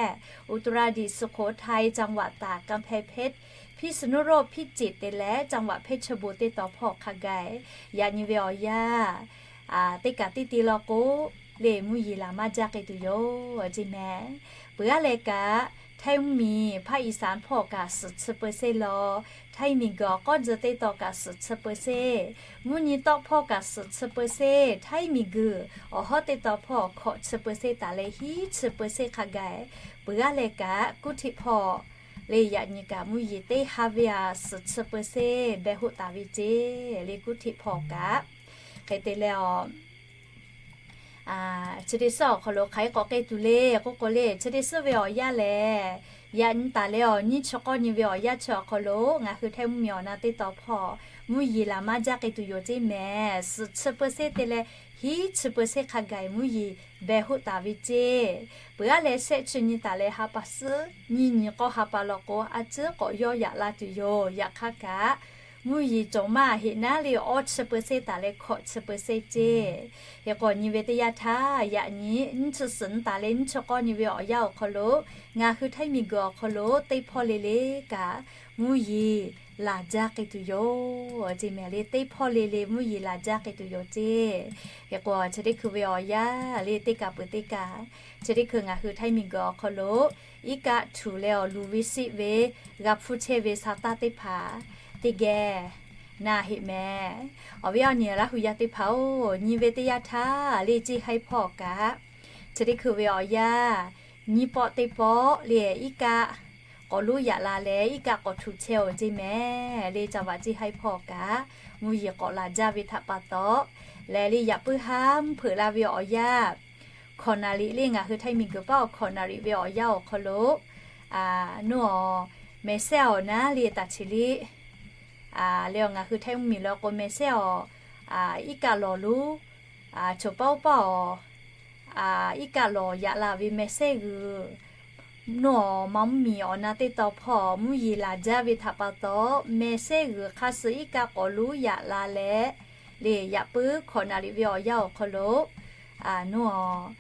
อุตรดิตถ์ สุโขทัย จังหวัดตาก กำแพงเพชร พิษณุโลก พิจิตร te leh จังหวัดเพชรบูรณ์ teˇ taw hpawˇ hk'a gaˬ, yaꞈ nyi ve awˬ yanˇ teˇ kaꞈ teˇ ti law k'o, lehˬ mvuhˇ yeˬ laˬ maˇ jaˇ k'ai tuˬ yoˬ ceˇ mehˍ. Peuˬ aˉ leh kaꞈ, Htaiˇ mvuhˇ miˬ ภาคอีสาน hpawˇ kaꞈ suhˍ chi peuˬ seˇ law, Htaiˇ miˬguiˬ awˬ k'awˉ tzuh teˇ taw kaꞈ suhˍ chi peuˬ seˇ, mvuhˇ nyi tawˆ hpawˇ kaꞈ suhˍ chi peuˬ seˇ, Htaiˇ miˬguiˬ awˬ hawˉ teˇ taw hpawˇ hkawꞈ chi peuˬ seˇ taˍ leh hiˉ chi peuˬ seˇ hk'a gaˬ, peuˬ aˉ leh kaꞈ kuˉ htiˆ hpawˇ lehˬ yaꞈ nyi kaꞈ mvuhˇ yeˬ teˇ ha ve aꞈ suhˍ chi peuˬ seˇ beh hoˆ taˍ ve ceˇ lehˬ kuˉ htiˆ hpawˇ kaꞈ. Hk'e te leh, chi teˇ suhˉ awˬ hk'aw lo hk'aˬ hk'e k'awꞈ k'ai tuˬ le k'oˆ k'o lehˬ, chi teˇ suhˉ ve awˬ yanˇ lehˬ, yaꞈ nyi taˍ leh awˬ nyiˇ chi k'awˇ nyi ve awˬ yanˇ chi awˬ hk'aw lo ngaˬ hui Htaiˇ mvuhˇ miˬ awˬ na teˇ taw hpawˇ mvuhˇ yeˬ laˬ maˇ jaˇ k'ai tuˬ yoˬ ceˇ mehˍ. Suhˍ chi peuˬ seˇ te leh hiˉ chi peuˬ seˇ hk'a gaˬ mvuhˇ yeˬ beh hoˆ taˍ ve ceˇ. Peuˬ aˉ leh shehˆ chi nyi taˍ leh ha pa suhˉ nyiˇ nyi k'awˇ ha pa law k'o, a ciˉ k'awꞈ yawˇ yaꞈ la tuˬ yoˬ. Yaꞈ hk'aˇ kaꞈ, mvuhˇ yeˬ cawˬ maˇ heˆ naˉ lehˬ awˇ chi peuˬ seˇ taˍ leh hkawꞈ chi peuˬ seˇ ceˇ. Hk'e k'o, nyi ve teˇ yanˇ htaˇ yaꞈ nyi nyiˇ chi suhˍ nyi taˍ leh nyiˇ chi k'awˇ nyi ve awˬ yanˇ awˬ hk'aw lo ngaˬ hui Htaiˇ miˬguiˬ awˬ hk'aw lo teˇ hpawˇ le le kaꞈ mvuhˇ yeˬ laˬ jaˇ k'ai tuˬ yoˬ ceˇ mehˍ lehˬ. Teˇ hpawˇ le le mvuhˇ yeˬ laˬ jaˇ k'ai tuˬ yoˬ ceˇ. Hk'e k'o, chi teˇ hkui ve awˬ yanˇ lehˬ teˇ kaꞈ peuˬ teˇ kaꞈ, chi teˇ hkui ngaˬ hui Htaiˇ miˬguiˬ awˬ hk'aw lo iˉ kaˆ htuꞈ leh awˬ luˬ ve siˆ ve g'a hpuˇ chehˇ ve sha taˇ teˇ hpaˍ teˇ geh na heˆ mehˍ. Awˬ viˉ awˬ nyi Laˇ huˍ yaˇ teˇ hpaˍ-oˬ, nyi ve teˇ yanˇ htaˇ lehˬ ceˇ haiˇ hpawˇ kaꞈ, chi teˇ hkui ve awˬ yanˇ nyiˇ pawˆ teˇ pawˆ lehˬ iˉ kaˆ k'awꞈ lonˉ yaꞈ la leh iˉ kaˆ k'awꞈ htuꞈ chehˇ-oˬ ceˇ mehˍ lehˬ. Caˇ vaꞈ ceˇ haiˇ hpawˇ kaꞈ mvuhˇ yeˬ k'awꞈ laˬ jaˇ ve htaꞈ pa taw lehˬ, lehˬ yaꞈ puiˉ haˉ mvuhˇ hpeuꞈ la ve awˬ yanˇ hkawꞈ naˍ riꞈ lehˬ ngaˬ hui Htaiˇ miˬguiˬ paˉ awˬ hkawꞈ naˍ riꞈ ve awˬ yanˇ awˬ hk'aw lo, nawˬ mehˍ sehˉ awˬ naˉ lehˬ taˍ chi liꞈ lehˬ ngaˬ hui Htaiˇ mvuhˇ miˬ lo k'o mehˍ sehˉ awˬ iˉ kaˆ lawˬ lonˉ, choˬ paˉ oˇ paˉ awˬ iˉ kaˆ lawˬ yaꞈ la ve mehˍ sehˉ g'uiˬ, nawˬ maˇ mvuhˇ miˬ awˬ na teˇ taw hpawˇ mvuhˇ yeˬ laˬ jaˇ ve htaꞈ pa taw, mehˍ sehˉ g'uiˬ hk'a suh iˉ kaˆ k'awꞈ lonˉ yaꞈ la leh, lehˬ yaꞈ puiˉ hkawꞈ naˍ riꞈ ve awˬ yanˇ awˬ hk'aw lo nawˬ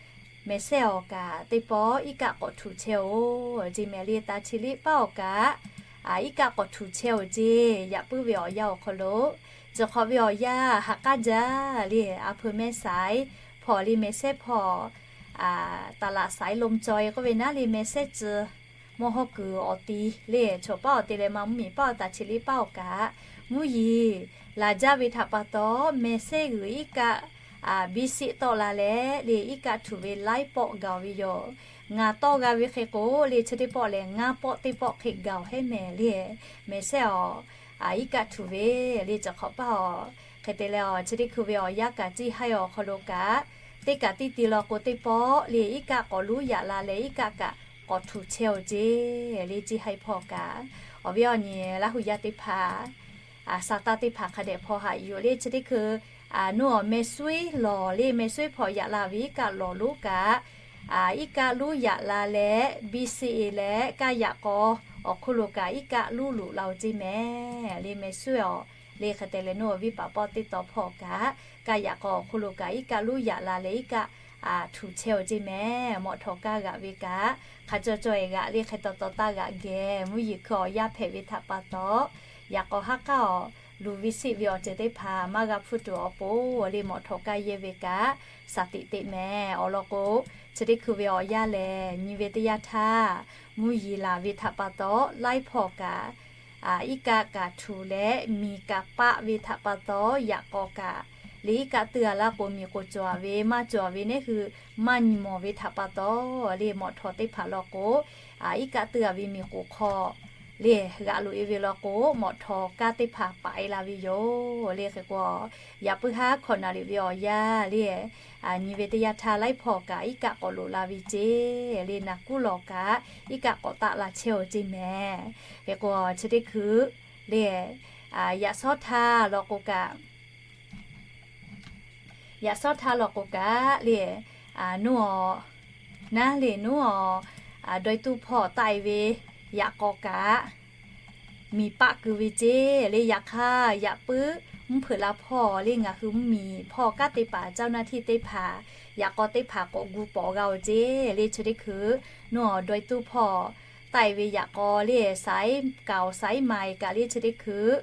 mehˍ sehˉ awˬ kaꞈ teˇ pawˆ iˉ kaˆ k'awꞈ htuꞈ chehˇ-oˬ ceˇ mehˍ lehˬ. Taˍ chi liꞈ paˉ awˬ kaꞈ iˉ kaˆ k'awꞈ htuꞈ chehˇ-oˬ ceˇ. Yaꞈ puiˉ ve awˬ yanˇ awˬ hk'aw lo, ciˬ hk'awꞈ ve awˬ yanˇ ha k'aˉ jaˇ lehˬ, a hpui mehˆ saiˉ hpawˇ lehˬ mehˍ sehˉ hpawˇ, taˍ laꞈ saiˉ lom caweh k'oˆ ve naˉ lehˬ mehˍ sehˉ ciˬ mawˇ hawˉ kuiˬ awˬ ti lehˬ, choˬ paˉ awˬ te leh maˇ mvuhˇ miˬ paˉ awˬ taˍ chi liꞈ paˉ awˬ kaꞈ mvuhˇ yeˬ laˬ jaˇ ve htaꞈ pa taw, mehˍ sehˉ g'uiˬ iˉ kaˆ biˇ siˆ tawˆ la leh lehˬ iˉ kaˆ htuꞈ ve laiˉ pawˆ gaˬ-oˬ ve yoˬ. Ngaˬ tawˇ g'a ve hk'e k'o lehˬ chi teˇ pawˆ lehˬ ngaˇ pawˆ teˇ pawˆ hk'e gaˬ-oˬ hehˉ mehˍ lehˬ, mehˍ sehˉ awˬ iˉ kaˆ htuꞈ ve lehˬ ciˬ hk'awꞈ paˉ awˬ. Hk'e te leh awˬ chi teˇ hkui ve awˬ yanˇ kaꞈ ceˇ haiˇ awˬ hk'aw lo kaꞈ, teˇ kaꞈ teˇ ti law k'o teˇ pawˆ lehˬ iˉ kaˆ k'awꞈ lonˉ yaꞈ la leh iˉ kaˆ kaꞈ k'awꞈ htuꞈ chehˇ-oˬ ceˇ lehˬ ceˇ haiˇ hpawˇ kaꞈ Awˬ viˉ awˬ nyi Laˇ hu yaˇ teˇ hpaˍ, Saˍtanˍ teˇ hpaˍ hk'a dehꞈ hpaw haꞈ yuˬ le chi teˇ hkui, nawˬ awˬ meh suiˉ lawˬ le, meh suiˉ hpaw yaꞈ la ve iˉ kaˆ lawˬ lonˉ kaꞈ, iˉ kaˆ lonˉ yaꞈ la leh, B C A leh kaˇ yaꞈ k'aw awˬ hk'oˆ lo kaꞈ iˉ kaˆ lonˉ loꞈ la-oˬ ceˇ mehˍ le, meh suiˉ awˬ le. Hk'e te leh nawˬ awˬ viˉ paˍ pawˆ teˇ taw hpawˇ kaꞈ, kaˇ yaꞈ k'aw awˬ hk'oˆ lo kaꞈ iˉ kaˆ lonˉ yaꞈ la leh iˉ kaˆ htuꞈ chehˇ-oˬ ceˇ mehˍ. Mawꞈ htawꞈ kaˇ g'aꞈ ve kaꞈ hk'a caw caw-e g'aꞈ le, hk'e taw taw taˇ g'aꞈ geh mvuhˇ yeˬ hkui awˬ yaˇ hpehꞈ ve htaꞈ pa taw, yaꞈ k'aw haˉ k'aˉ awˬ luˬ ve siˆ ve awˬ ceuˬ teˇ hpaˍ maˇ g'a hpfuhˇ tuˬ awˬ pon le, mawꞈ htawꞈ kaˇ yehˇ ve kaꞈ shaˍ tiꞈ teꞈ mehˍ. Awˬ lawn k'o, chi teˇ hkui ve awˬ yaˇ lehˬ nyi ve teˇ yanˇ htaˇ, mvuhˇ yeˬ laˬ ve htaꞈ pa taw laiˉ hpawˇ kaꞈ iˉ kaˆ kaꞈ htuꞈ leh miˬ kaꞈ paˆ ve htaꞈ pa taw, yaꞈ k'aw kaꞈ le iˉ kaˆ teuˇ a laˇ k'o miˬ k'oˍ cawˬ ve maˇ cawˬ ve neˉ hui maˇ nyi mawˬ ve htaꞈ pa taw, le mawꞈ htawꞈ teˇ hpaˍ law k'o, iˉ kaˆ teuˇ a ve miˬ k'oˍ hk'aw le g'aꞈ loꞈ-e ve law k'o, mawꞈ htawꞈ kaˇ teˇ hpaˍ paˍ-e la ve yoˬ le. Hk'e k'o, yaꞈ puiˉ haˉ hkawꞈ naˍ riˍ ve awˬ yaˇ le, nyi ve teˇ yanˇ htaˇ laiˉ hpawˇ kaꞈ iˉ kaˆ k'awꞈ loꞈ la ve ceˇ le, naˬ kuˉ lawˬ kaꞈ iˉ kaˆ k'awꞈ taˆ la chehˇ-oˬ ceˇ mehˍ. Hk'e k'o, chi teˇ hkui le, yaꞈ shawˉ htaˇ law k'o kaꞈ, yaꞈ shawˉ htaˇ law k'o kaꞈ le, nawˬ awˬ naˉ le nawˬ awˬ dawˇ tuˇ hpawˇ taˆ-e ve yaꞈ k'aw kaꞈ miˬ paˆ keu ve ceˇ le. Yaꞈ hk'aˇ yaꞈ puiˉ mvuhˇ hpeuꞈ la hpawˇ le ngaˬ hui mvuhˇ miˬ hpawˇ kanˉ teˇ hpaˍ caˇ naˇ htiˇ teˇ hpaˍ yaꞈ k'aw teˇ hpaˍ k'awꞈ gu pawˍ g'a-oˬ ceˇ le. Chi teˇ hkui nawˬ awˬ dawˇ tuˇ hpawˇ taˆ-e ve yaꞈ k'aw le saiˉ kaoˍ saiˉ ma-e kaꞈ le chi teˇ hkui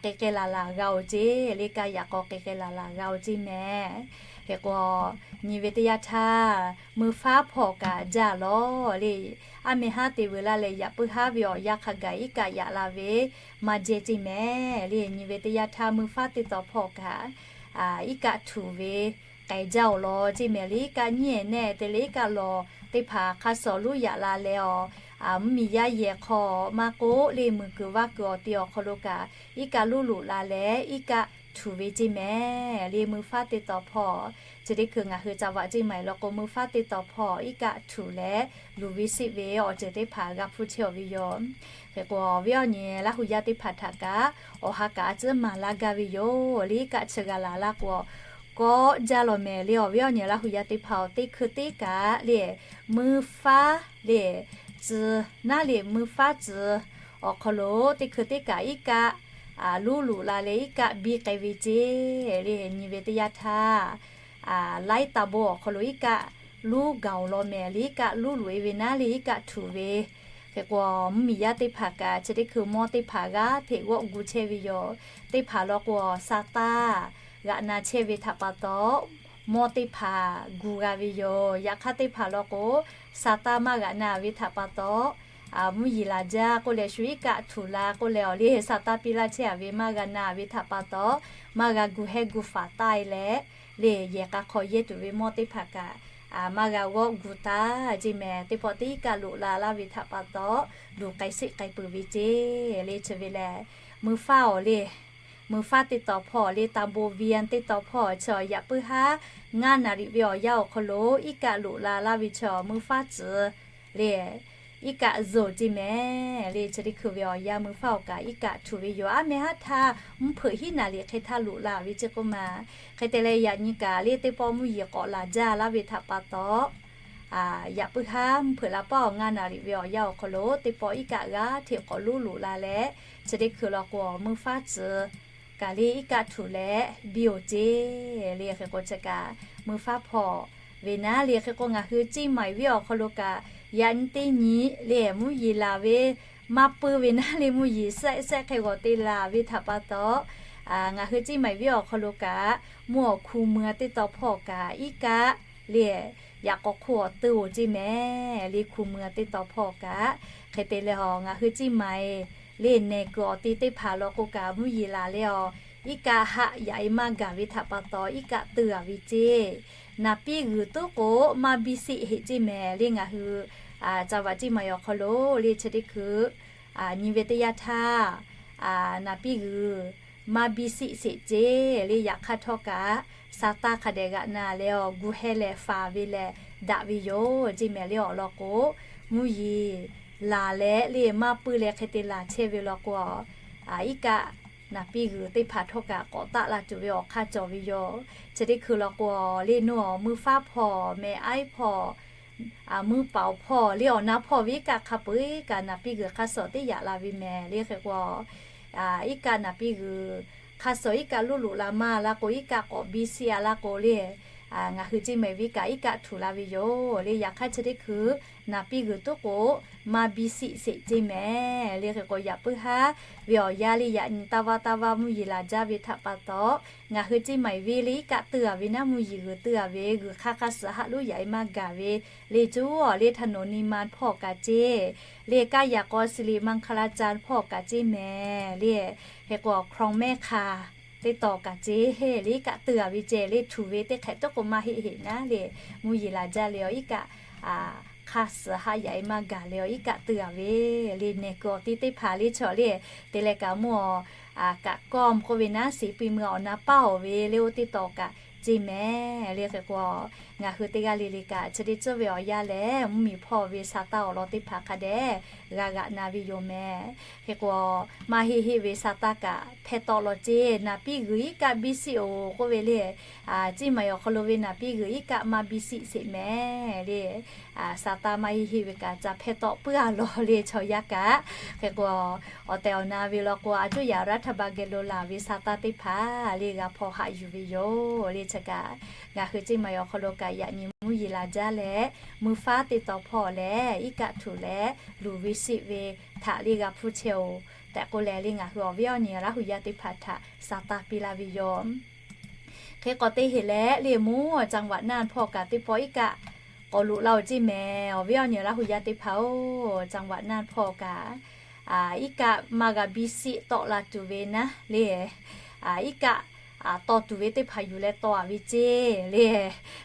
k'ai k'ai laˬ laˬ g'a-oˬ ceˇ le. Kaˇ yaꞈ k'aw k'ai k'ai laˬ laˬ g'a-oˬ ceˇ mehˍ. Hk'e k'o, nyi ve teˇ yanˇ htaˇ mui faˉ hpawˇ kaꞈ jaˇ lawˬ le. Aˉ meh haˉ te veu laˇ leh yaꞈ puiˉ haˉ ve awˬ yanˇ hk'a gaˬ iˉ kaˆ yaꞈ la ve maˇ jehˇ ceˇ mehˍ le. Nyi ve teˇ yanˇ htaˇ mui faˉ teˇ taw hpawˇ kaꞈ iˉ kaˆ htuꞈ ve k'ai jaˇ-oˬ lawˬ ceˇ mehˍ le. Iˉ kaˆ nyiˉ-e nehˆ te leh iˉ kaˆ lawˬ teˇ hpaˍ hk'a shuˍ lonˉ yaꞈ la leh awˬ, mvuhˇ miˬ yaˇ yehˬ hk'aw maˇ k'oˆ le mui kuiˬ vaˇ kuiˬ awˬ te awˬ hk'aw lo kaꞈ iˉ kaˆ lonˉ loꞈ la leh iˉ kaˆ htuꞈ ve ceˇ mehˍ le. Mui faˉ teˇ taw hpawˇ chi teˇ hkui ngaˬ hui ca vaꞈ ceˇ maˬ-e law k'o, mui faˉ teˇ taw hpawˇ iˉ kaˆ htuꞈ leh luˬ ve siˆ ve awˬ ceuˬ teˇ hpaˍ g'a hpfuhˇ chehˇ-oˬ ve yoˬ. Hk'e k'o, awˬ viˉ awˬ nyi Laˇ hu yaˇ teˇ hpaˍ htaꞈ kaꞈ awˬ ha kaꞈ a ciˉ maˍ laˇ gaˇ ve yoˬ le. Iˉ kaˆ chi g'a laˬ laˇ k'o, kawˆ jaˇ lawˬ mehˍ le. Awˬ viˉ awˬ nyi Laˇ hu yaˇ teˇ hpaˍ-oˬ, teˇ hkui teˇ kaꞈ le, mui faˉ le, tcuh naˉ le mui faˉ tcuh awˬ hk'aw lo teˇ hkui teˇ kaꞈ iˉ kaˆ lonˉ loꞈ la leh iˉ kaˆ biˇ k'ai ve ceˇ le. Nyi ve teˇ yanˇ htaˇ laiˉ ta bon awˬ hk'aw lo iˉ kaˆ lonˉ gaˬ-oˬ lawˬ mehˍ le. Iˉ kaˆ lonˉ loꞈ-e ve naˉ le iˉ kaˆ htuꞈ ve. Hk'e k'o, mvuhˇ miˬ yaˇ teˇ hpaˍ kaꞈ chi teˇ hkui mawˇ teˇ hpaˍ g'aˇ hteꞈ g'awˆ gu chehˇ ve yoˬ. Teˇ hpaˍ law k'o, Saˍtanˍ g'aꞈ na chehˇ ve htaꞈ pa taw mawˇ teˇ hpaˍ gu g'a ve yoˬ. Yaꞈ hk'aˇ teˇ hpaˍ law k'o, Saˍtanˍ maˇ g'aꞈ na ve htaꞈ pa taw mvuhˇ yeˬ laˬ jaˇ k'oˆ leh shu iˉ kaˆ htuꞈ la k'oˆ leh awˬ le Saˍtanˍ piˇ laˇ chehˇ-a ve maˇ g'a na ve htaꞈ pa taw maˇ g'a gu hehˇ gu faˍ taˆ-e leh le, yehˬ k'a hk'aw yehˇ tuˬ ve mawˇ teˇ hpaˍ kaꞈ maˇ g'a g'awˆ gu taˍ ceˇ mehˍ. Teˇ pawˆ teˇ iˉ kaˆ loꞈ la laˇ ve htaꞈ pa taw luˬ k'ai siˆ k'ai peuˬ ve ceˇ le. Chi ve lehˬ, mui faˉ awˬ le, mui faˉ teˇ taw hpawˇ le, ta bon venˇ teˇ taw hpawˇ chi awˬ yaꞈ puiˉ haˉ ngaˇ naˍ riˍ ve awˬ yanˇ awˬ hk'aw lo iˉ kaˆ loꞈ la laˇ ve chi awˬ mui faˉ tcuh le, iˉ kaˆ zuhˬ ceˇ mehˍ le. Chi teˇ hkui ve awˬ yanˇ mui faˉ awˬ kaꞈ iˉ kaˆ htuꞈ ve yoˬ. Aˉ meh haˉ htaˇ mvuhˇ hpeuꞈ hiˉ naˍ riˍ hk'e htaˇ loꞈ la ve ceˇ k'oˆ ma. Hk'e te leh yaꞈ nyi kaꞈ le teˇ pawˆ mvuhˇ yeˬ k'awꞈ laˬ jaˇ laˇ ve htaꞈ pa taw, yaꞈ puiˉ haˉ mvuhˇ hpeuꞈ la paˉ awˬ ngaˇ naˍ riˍ ve awˬ yanˇ awˬ hk'aw lo teˇ pawˆ iˉ kaˆ g'aˇ hteꞈ k'awꞈ lonˉ loꞈ la leh, chi teˇ hkui law k'o mui faˉ tcuh kaꞈ le iˉ kaˆ htuꞈ leh biˇ-oˬ ceˇ le. Hk'e k'o chi kaꞈ mui faˉ hpawˇ ve naˉ le. Hk'e k'o ngaˬ hui Ciˇ Maiˍ venˇ awˬ hk'aw lo kaꞈ yaꞈ nyi teˇ nyi le mvuhˇ yeˬ laˬ ve maˇ puiˇ ve naˉ le mvuhˇ yeˬ shehˆ shehˆ hk'e g'awˬ te laˬ ve htaꞈ pa taw, ngaˬ hui Ciˇ Maiˍ venˇ awˬ hk'aw lo kaꞈ mvuhˇ awˬ hku mui teˇ taw hpawˇ kaꞈ iˉ kaˆ le yaꞈ k'aw hk'oˆ awˬ teuˇ-oˬ ceˇ mehˍ le. Hku mui teˇ taw hpawˇ kaꞈ hk'e te leh awˬ ngaˬ hui Ciˇ Maiˍ le nehˬ kuiˬ awˬ te teˇ hpaˍ law k'o kaꞈ mvuhˇ yeˬ laˬ leh awˬ iˉ kaˆ haˆ yaꞈ-e maˇ gaˬ ve htaꞈ pa taw iˉ kaˆ teuˇ-a ve ceˇ. Naˍ piˇ g'uiˬ tuˉ k'o maˇ biˇ siˆ heꞈ ceˇ mehˍ le. Ngaˬ hui ca vaꞈ Ciˇ Maiˍ awˬ hk'aw lo le chi teˇ hkui nyi ve teˇ yanˇ htaˇ naˍ piˇ g'uiˬ maˇ biˇ siˆ sheˍ ceˇ le. Yaꞈ hk'aˇ htawˇ kaꞈ Saˍtanˍ hk'a dehꞈ g'aꞈ na leh awˬ gu heh leh faˍ ve leh daꞈ ve yoˬ ceˇ mehˍ le. Awˬ lawn k'o mvuhˇ yeˬ laˬ leh le maˇ puiˉ leh hk'e te laˬ chehˇ ve law k'o, iˉ kaˆ naˍ piˇ g'uiˬ teˇ hpaˍ htawˇ kaꞈ k'awꞈ taˆ la tuˬ ve awˬ hk'aˇ cawˬ ve yoˬ. Chi teˇ hkui law k'o, le nuˇ awˬ mui faˉ hpawˇ, meh aiˉ hpawˇ, mui paoˍ hpawˇ le awˬ na hpawˇ ve iˉ kaˆ hk'a peu-eˬ kaꞈ naˍ piˇ g'uiˬ hk'a suh teˇ yaꞈ la ve mehˍ le hk'e k'o, iˉ kaˆ naˍ piˇ g'uiˬ hk'a suh iˉ kaˆ loˇ loꞈ la maˇ la k'o, iˉ kaˆ k'awꞈ biˇ siˆ a la k'o le, ngaˬ hui ceˇ mehˍ ve kaꞈ iˉ kaˆ htuˬ la ve yoˬ le. Yaꞈ hk'aˇ chi teˇ hkui naˍ piˇ g'uiˬ tuˉ k'o maˇ biˇ siˆ sheˍ ceˇ mehˍ le hk'e k'o, yaꞈ puiˉ haˉ ve awˬ yanˇ le yaꞈ nyi taˇ vaˇ taˇ vaˇ mvuhˇ yeˬ laˬ jaˇ ve htaꞈ pa taw, ngaˬ hui ceˇ mehˍ ve le iˉ kaˆ teuˇ a ve naˉ, mvuhˇ yeˬ g'uiˬ teuˇ a ve g'uiˬ hk'aˇ hk'a suh haꞈ loˉ yaꞈ e maˇ gaˬ ve le cuˉ awˬ le htaꞈ nawˬ ni ma hpawˇ kaꞈ ceˇ le, kaˇ yaꞈ k'aw si le maˇ hk'aˇ laˇ ca hpawˇ kaꞈ ceˇ mehˍ le hk'e k'o, hkawˇ mehˆ hk'a teˇ taw kaꞈ ceˇ le iˉ kaˆ teuˇ a ve ceh le htuˬ ve teˇ hk'ehꞈ tuˉ k'o maˇ heˆ heˆ naˉ le, mvuhˇ yeˬ laˬ jaˇ le awˬ iˉ kaˆ hk'aˇ suh haꞈ yaꞈ e maˇ gaˬ le awˬ iˉ kaˆ teuˇ a ve le nehˬ kuiˬ awˬ ti teˇ hpaˍ le chaw le te leh kaꞈ mvuhˇ awˬ kaꞈ kawˇ mvuh k'oˆ ve naˉ, seˍ piˇ meuˇ awˬ na paˇ awˬ ve le oˇ teˇ taw kaꞈ ceˇ mehˍ le hk'e k'o, ngaˬ hui teˇ g'aˇ le le kaꞈ chi teˇ tcuhˇ ve awˬ yanˇ lehˬ mvuhˇ miˬ hpawˇ ve sa taˇ awˬ lawn teˇ hpaˍ hk'a dehꞈ g'a g'aꞈ na ve yoˬ mehˍ. Hk'e k'o, maˇ heˆ heˆ ve sa taˇ kaꞈ hpehˇ tawˆ law ceˇ. Naˍ piˇ g'uiˬ iˉ kaˆ biˇ siˆ oˬ k'oˆ ve le, ceˇ mehˍ awˬ hk'aw lo ve naˍ piˇ g'uiˬ iˉ kaˆ maˇ biˇ siˆ sheˍ mehˍ le. Sa taˇ maˇ heˆ heˆ ve kaꞈ ca hpehˇ tawˆ puiˉ a law le chaw yaˇ kaꞈ. Hk'e k'o, awˬ tehˬ awˬ na ve law k'o, a cuˇ yaꞈ รัฐบาล geh lo laˬ ve sa taˇ teˇ hpaˍ le g'a hpawˇ haꞈ yuˬ ve yoˬ le chi kaꞈ. Ngaˬ hui ceˇ mehˍ awˬ hk'aw lo kaꞈ yaꞈ nyi mvuhˇ yeˬ laˬ jaˇ leh, mui faˉ teˇ taw hpawˇ leh iˉ kaˆ htuˬ leh luˬ ve siˆ ve htaꞈ le g'a hpuˇ chehˇ oˬ tehꞈ k'oˆ leh le ngaˬ hui awˬ viˉ awˬ nyi Laˇ huˍ yaˇ teˇ hpaˍ htaꞈ sa taˇ piˇ laˇ ve yoˬ. Hk'e k'awꞈ te heˍ leh le mvuhˇ จังหวัดน่าน hpawˇ kaꞈ teˇ pawˆ iˉ kaˆ k'awꞈ loꞈ la oˬ ceˇ mehˍ. Awˬ viˉ awˬ nyi Laˇ huˍ yaˇ teˇ hpaˍ oˬ, จังหวัดน่าน hpawˇ kaꞈ iˉ kaˆ maˇ g'a biˇ siˆ tawˆ la tuˬ ve naˉ le, iˉ kaˆ tawˇ tuˬ ve teˇ hpaˍ yuˬ leh tawˇ a ve ceˇ le.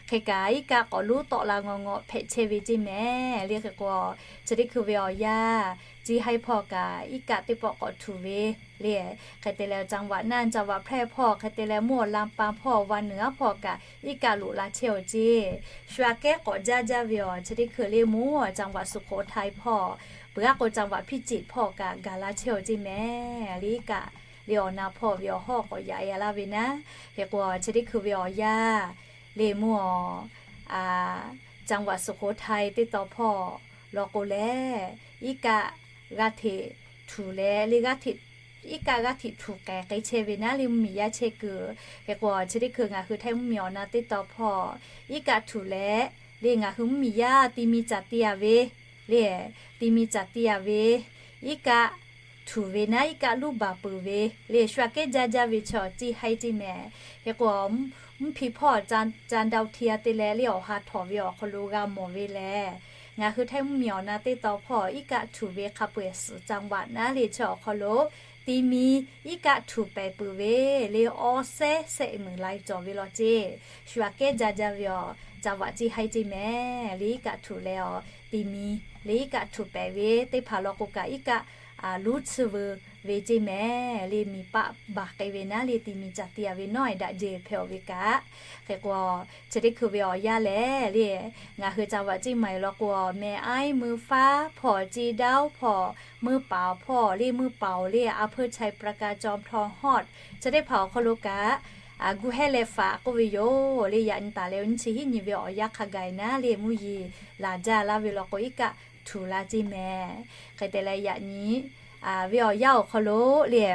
Hk'e kaꞈ iˉ kaˆ k'awꞈ lonˉ tawˆ la ngawˬ ngawˬ hpehꞈ chehˇ ve ceˇ mehˍ le hk'e k'o, chi teˇ hkui ve awˬ yanˇ, Ceˇ haiˉ hpawˇ kaꞈ iˉ kaˆ teˇ pawˆ k'awꞈ htuˬ ve le. Hk'e te leh จังหวัดน่าน จังหวัดแพร่ hpawˇ hk'e te leh mvuhˇ awˬ ลำปาง hpawˇ วังเหนือ hpawˇ kaꞈ iˉ kaˆ loꞈ la chehˇ oˬ ceˇ. Shu aꞈ kehˉ k'awꞈ jaˇ jaˇ ve awˬ chi teˇ hkui le mvuhˇ จังหวัดสุโขทัย hpawˇ, peuˬ g'aˇ k'o จังหวัดพิจิตร hpawˇ kaꞈ gaˬ la chehˇ oˬ ceˇ mehˍ le iˉ kaˆ le awˬ na hpawˇ ve awˬ hawˉ k'awꞈ yaꞈ e laˇ ve naˉ. Hk'e k'o chi teˇ hkui ve awˬ yanˇ le mvuhˇ awˬ จังหวัดสุโขทัย teˇ taw hpawˇ law k'o leh, iˉ kaˆ g'aˇ hteꞈ htuˬ leh le g'aˇ hteꞈ iˉ kaˆ g'aˇ hteꞈ htuˬ k'ehˍ k'ai chehˇ ve naˉ le mvuhˇ miˬ yaˇ chehˇ kuiˬ. Hk'e k'o chi teˇ hkui ngaˬ hui Htaiˇ mvuhˇ miˬ awˬ na teˇ taw hpawˇ iˉ kaˆ htuˬ leh le ngaˬ hui mvuhˇ miˬ yaˇ ti mi caˬ ti a ve le, ti mi caˬ ti a ve iˉ kaˆ htuˬ ve naˉ iˉ kaˆ luˇ baˬ peuˬ ve le shu aꞈ kehˉ jaˇ jaˇ ve chaw Ceˇ haiˉ ceˇ mehˍ. Hk'e k'o mvuhˇ hpi hpawˇ จันทร์ดาวเทียม te leh le awˬ ha htawꞈ ve awˬ hk'aw lo g'a mawˬ ve lehˬ, ngaˬ hui Htaiˇ mvuhˇ miˬ awˬ na teˇ taw hpawˇ iˉ kaˆ htuˬ ve hk'a peu-eˬ suhˍ จังหวัด naˉ le chi awˬ hk'aw lo ti mi iˉ kaˆ htuˬ pehˍ peuˬ ve le awˬ sehˉ sehˆ muiˬ lai cawˬ ve law ceˇ. Shu aꞈ kehˉ jaˇ jaˇ ve awˬ จังหวัด Ceˇ haiˉ ceˇ mehˍ le iˉ kaˆ htuˬ leh awˬ ti mi le iˉ kaˆ htuˬ pehˍ ve teˇ hpaˍ law k'o kaꞈ iˉ kaˆ luˇ tsuhˇ veu ve ceˇ mehˍ le miˬ paˆ baˬ k'ai ve naˉ le ti mi caˬ ti a ve nawˉ e daꞈ jehˬ hpehꞈ oˬ ve kaꞈ. Hk'e k'o chi teˇ hkui ve awˬ yanˇ lehˬ le ngaˬ hui จังหวัด Ceˇ maiˍ law k'o meh aiˉ mui faˉ hpawˇ Ceˇ dauˇ hpawˇ mui paoˍ hpawˇ le mui paoˍ le อำเภอไชยปราการ จอมทอง hawˇ chi teˇ hpaˍ awˬ hk'aw lo kaꞈ gu hehˉ leh faꞈ k'oˆ ve yoˬ le. Yaꞈ nyi taˍ leh nyiˇ chi hiˉ nyi ve awˬ yanˇ hk'a gaˬ e naˉ le mvuhˇ yeˬ laˬ jaˇ laˇ ve law k'o iˉ kaˆ htuˬ la ceˇ mehˍ. Hk'e te leh yaꞈ nyi ve awˬ yanˇ awˬ hk'aw lo le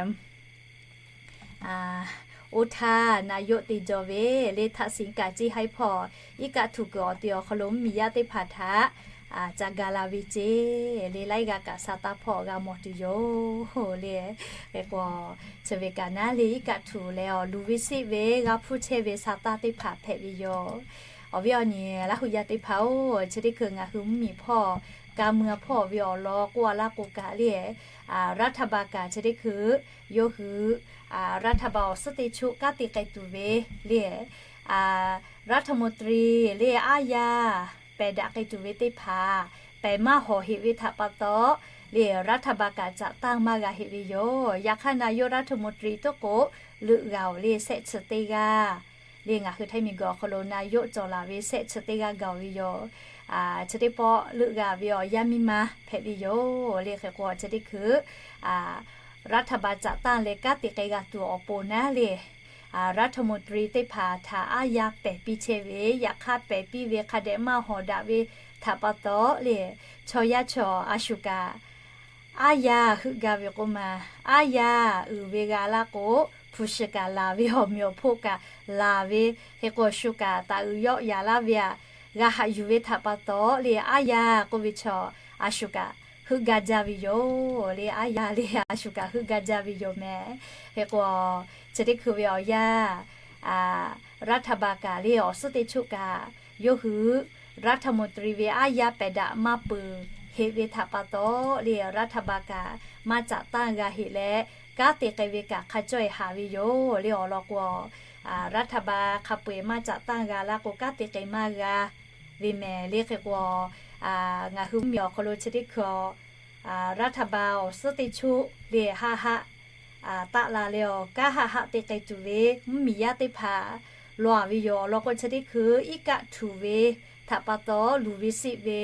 oˇ htaˇ นายก te jaw ve le htaꞈ siˍ kaꞈ Ceˇ haiˉ hpawˇ iˉ kaˆ htuˬ kuiˬ awˬ te awˬ hk'aw lo mvuhˇ miˬ yaˇ teˇ hpaˍ htaꞈ ca ga la ve ceˇ le laiˉ g'aˇ kaꞈ sa taˇ hpawˇ g'a mawˬ tuˬ yoˬ le. Hk'e k'o chi ve kaꞈ naˉ le iˉ kaˆ htuˬ leh awˬ luˬ ve siˆ ve g'a hpuˇ chehˇ ve sa taˇ teˇ hpaˍ hpehꞈ ve yoˬ. Awˬ viˉ awˬ nyi Laˇ huˍ yaˇ teˇ hpaˍ oˬ, chi teˇ hkui ngaˬ hui mvuhˇ miˬ hpawˇ ka mui hpawˇ ve awˬ lawn k'oˆ a laˇ k'o kaꞈ le รัฐบาล kaꞈ chi teˇ hkui yawˇ hui รัฐบาล awˬ suhˉ teˇ choˆ kanˉ te k'ai tuˬ ve le รัฐมนตรี le aˉ yaˇ pehˬ daꞈ k'ai tuˬ ve teˇ hpaˍ pehˬ maˇ hawˍ heꞈ ve htaꞈ pa taw le รัฐบาล kaꞈ caꞈ tanˇ maˇ g'a heꞈ ve yoˬ. Yaꞈ hk'aˇ นายกรัฐมนตรี tuˉ k'o leuꞈ g'a oˬ le shehˆ chi teˇ g'aˇ le ngaˬ hui htaiˇ miˬguiˬ awˬ hk'aw lo na yoˆ cawˬ laˬ ve shehˆ chi teˇ g'aˇ gaˬ ve yoˬ. Chi teˇ pawˆ leuˆ g'a ve awˬ yanˇ miˇ ma hpehꞈ ve yoˬ. Le hk'e k'o chi teˇ hkui รัฐบาล caꞈ tanˇ leh kanˉ te k'ai g'a tuˬ awˬ pon naˉ le, รัฐมนตรี teˇ hpaˍ htaꞈ aˉ yaˇ pehˬ piˇ chehˇ ve, yaꞈ hk'aˇ pehˬ piˇ ve hk'a dehꞈ maˇ hawˍ daꞈ ve htaꞈ pa taw le, chaw yaˇ chaw a shu kaꞈ aˉ yaˇ heuˆ gaˇ ve k'oˆ ma, aˉ yaˇ uiˍ ve g'a laˇ k'o, hpu shi kaꞈ laˬ ve awˬ meꞈ awˬ hponˇ kaꞈ laˬ ve, hk'e k'o shu kaꞈ taˍ uiˍ yawˆ yaˍ laˇ ve aꞈ g'a haꞈ yuˬ ve htaꞈ pa taw le, aˉ yaˇ k'oˆ ve chaw a shu kaꞈ heuˆ gaˇ jaˇ ve yoˬ. Le aˉ yaˇ le a shu kaꞈ heuˆ gaˇ jaˇ ve yoˬ mehˍ. Hk'e k'o chi teˇ hkui ve awˬ yanˇ รัฐบาล kaꞈ le awˬ suhˉ teˇ choˆ kaꞈ yawˇ hui รัฐมนตรี ve aˉ yaˇ pehˬ daꞈ maˇ peuˬ heꞈ ve htaꞈ pa taw le, รัฐบาล kaꞈ maˇ caꞈ tanˇ g'a heꞈ leh, kanˉ te k'ai ve kaꞈ hk'a cawˇ e haˍ ve yoˬ. Le awˬ lawn k'o, รัฐบาล hk'a peu-eˬ maˇ caꞈ tanˇ g'a laˇ k'o, kanˉ te k'ai maˇ g'a ve mehˍ. Le hk'e k'o, ngaˬ hui mvuhˇmiˬ awˬ hk'aw lo chi teˇ hkui รัฐบาล awˬ suhˉ teˇ choˆ le haˆ haˆ taˆ la leh awˬ kanˉ haˆ haˆ te k'ai tuˬ ve mvuhˇmiˬ yaˇ teˇ hpaˍ law ve yoˬ. Awˬ lawn k'o chi teˇ hkui iˉ kaˆ htuˬ ve htaꞈ pa taw luˬ ve siˆ ve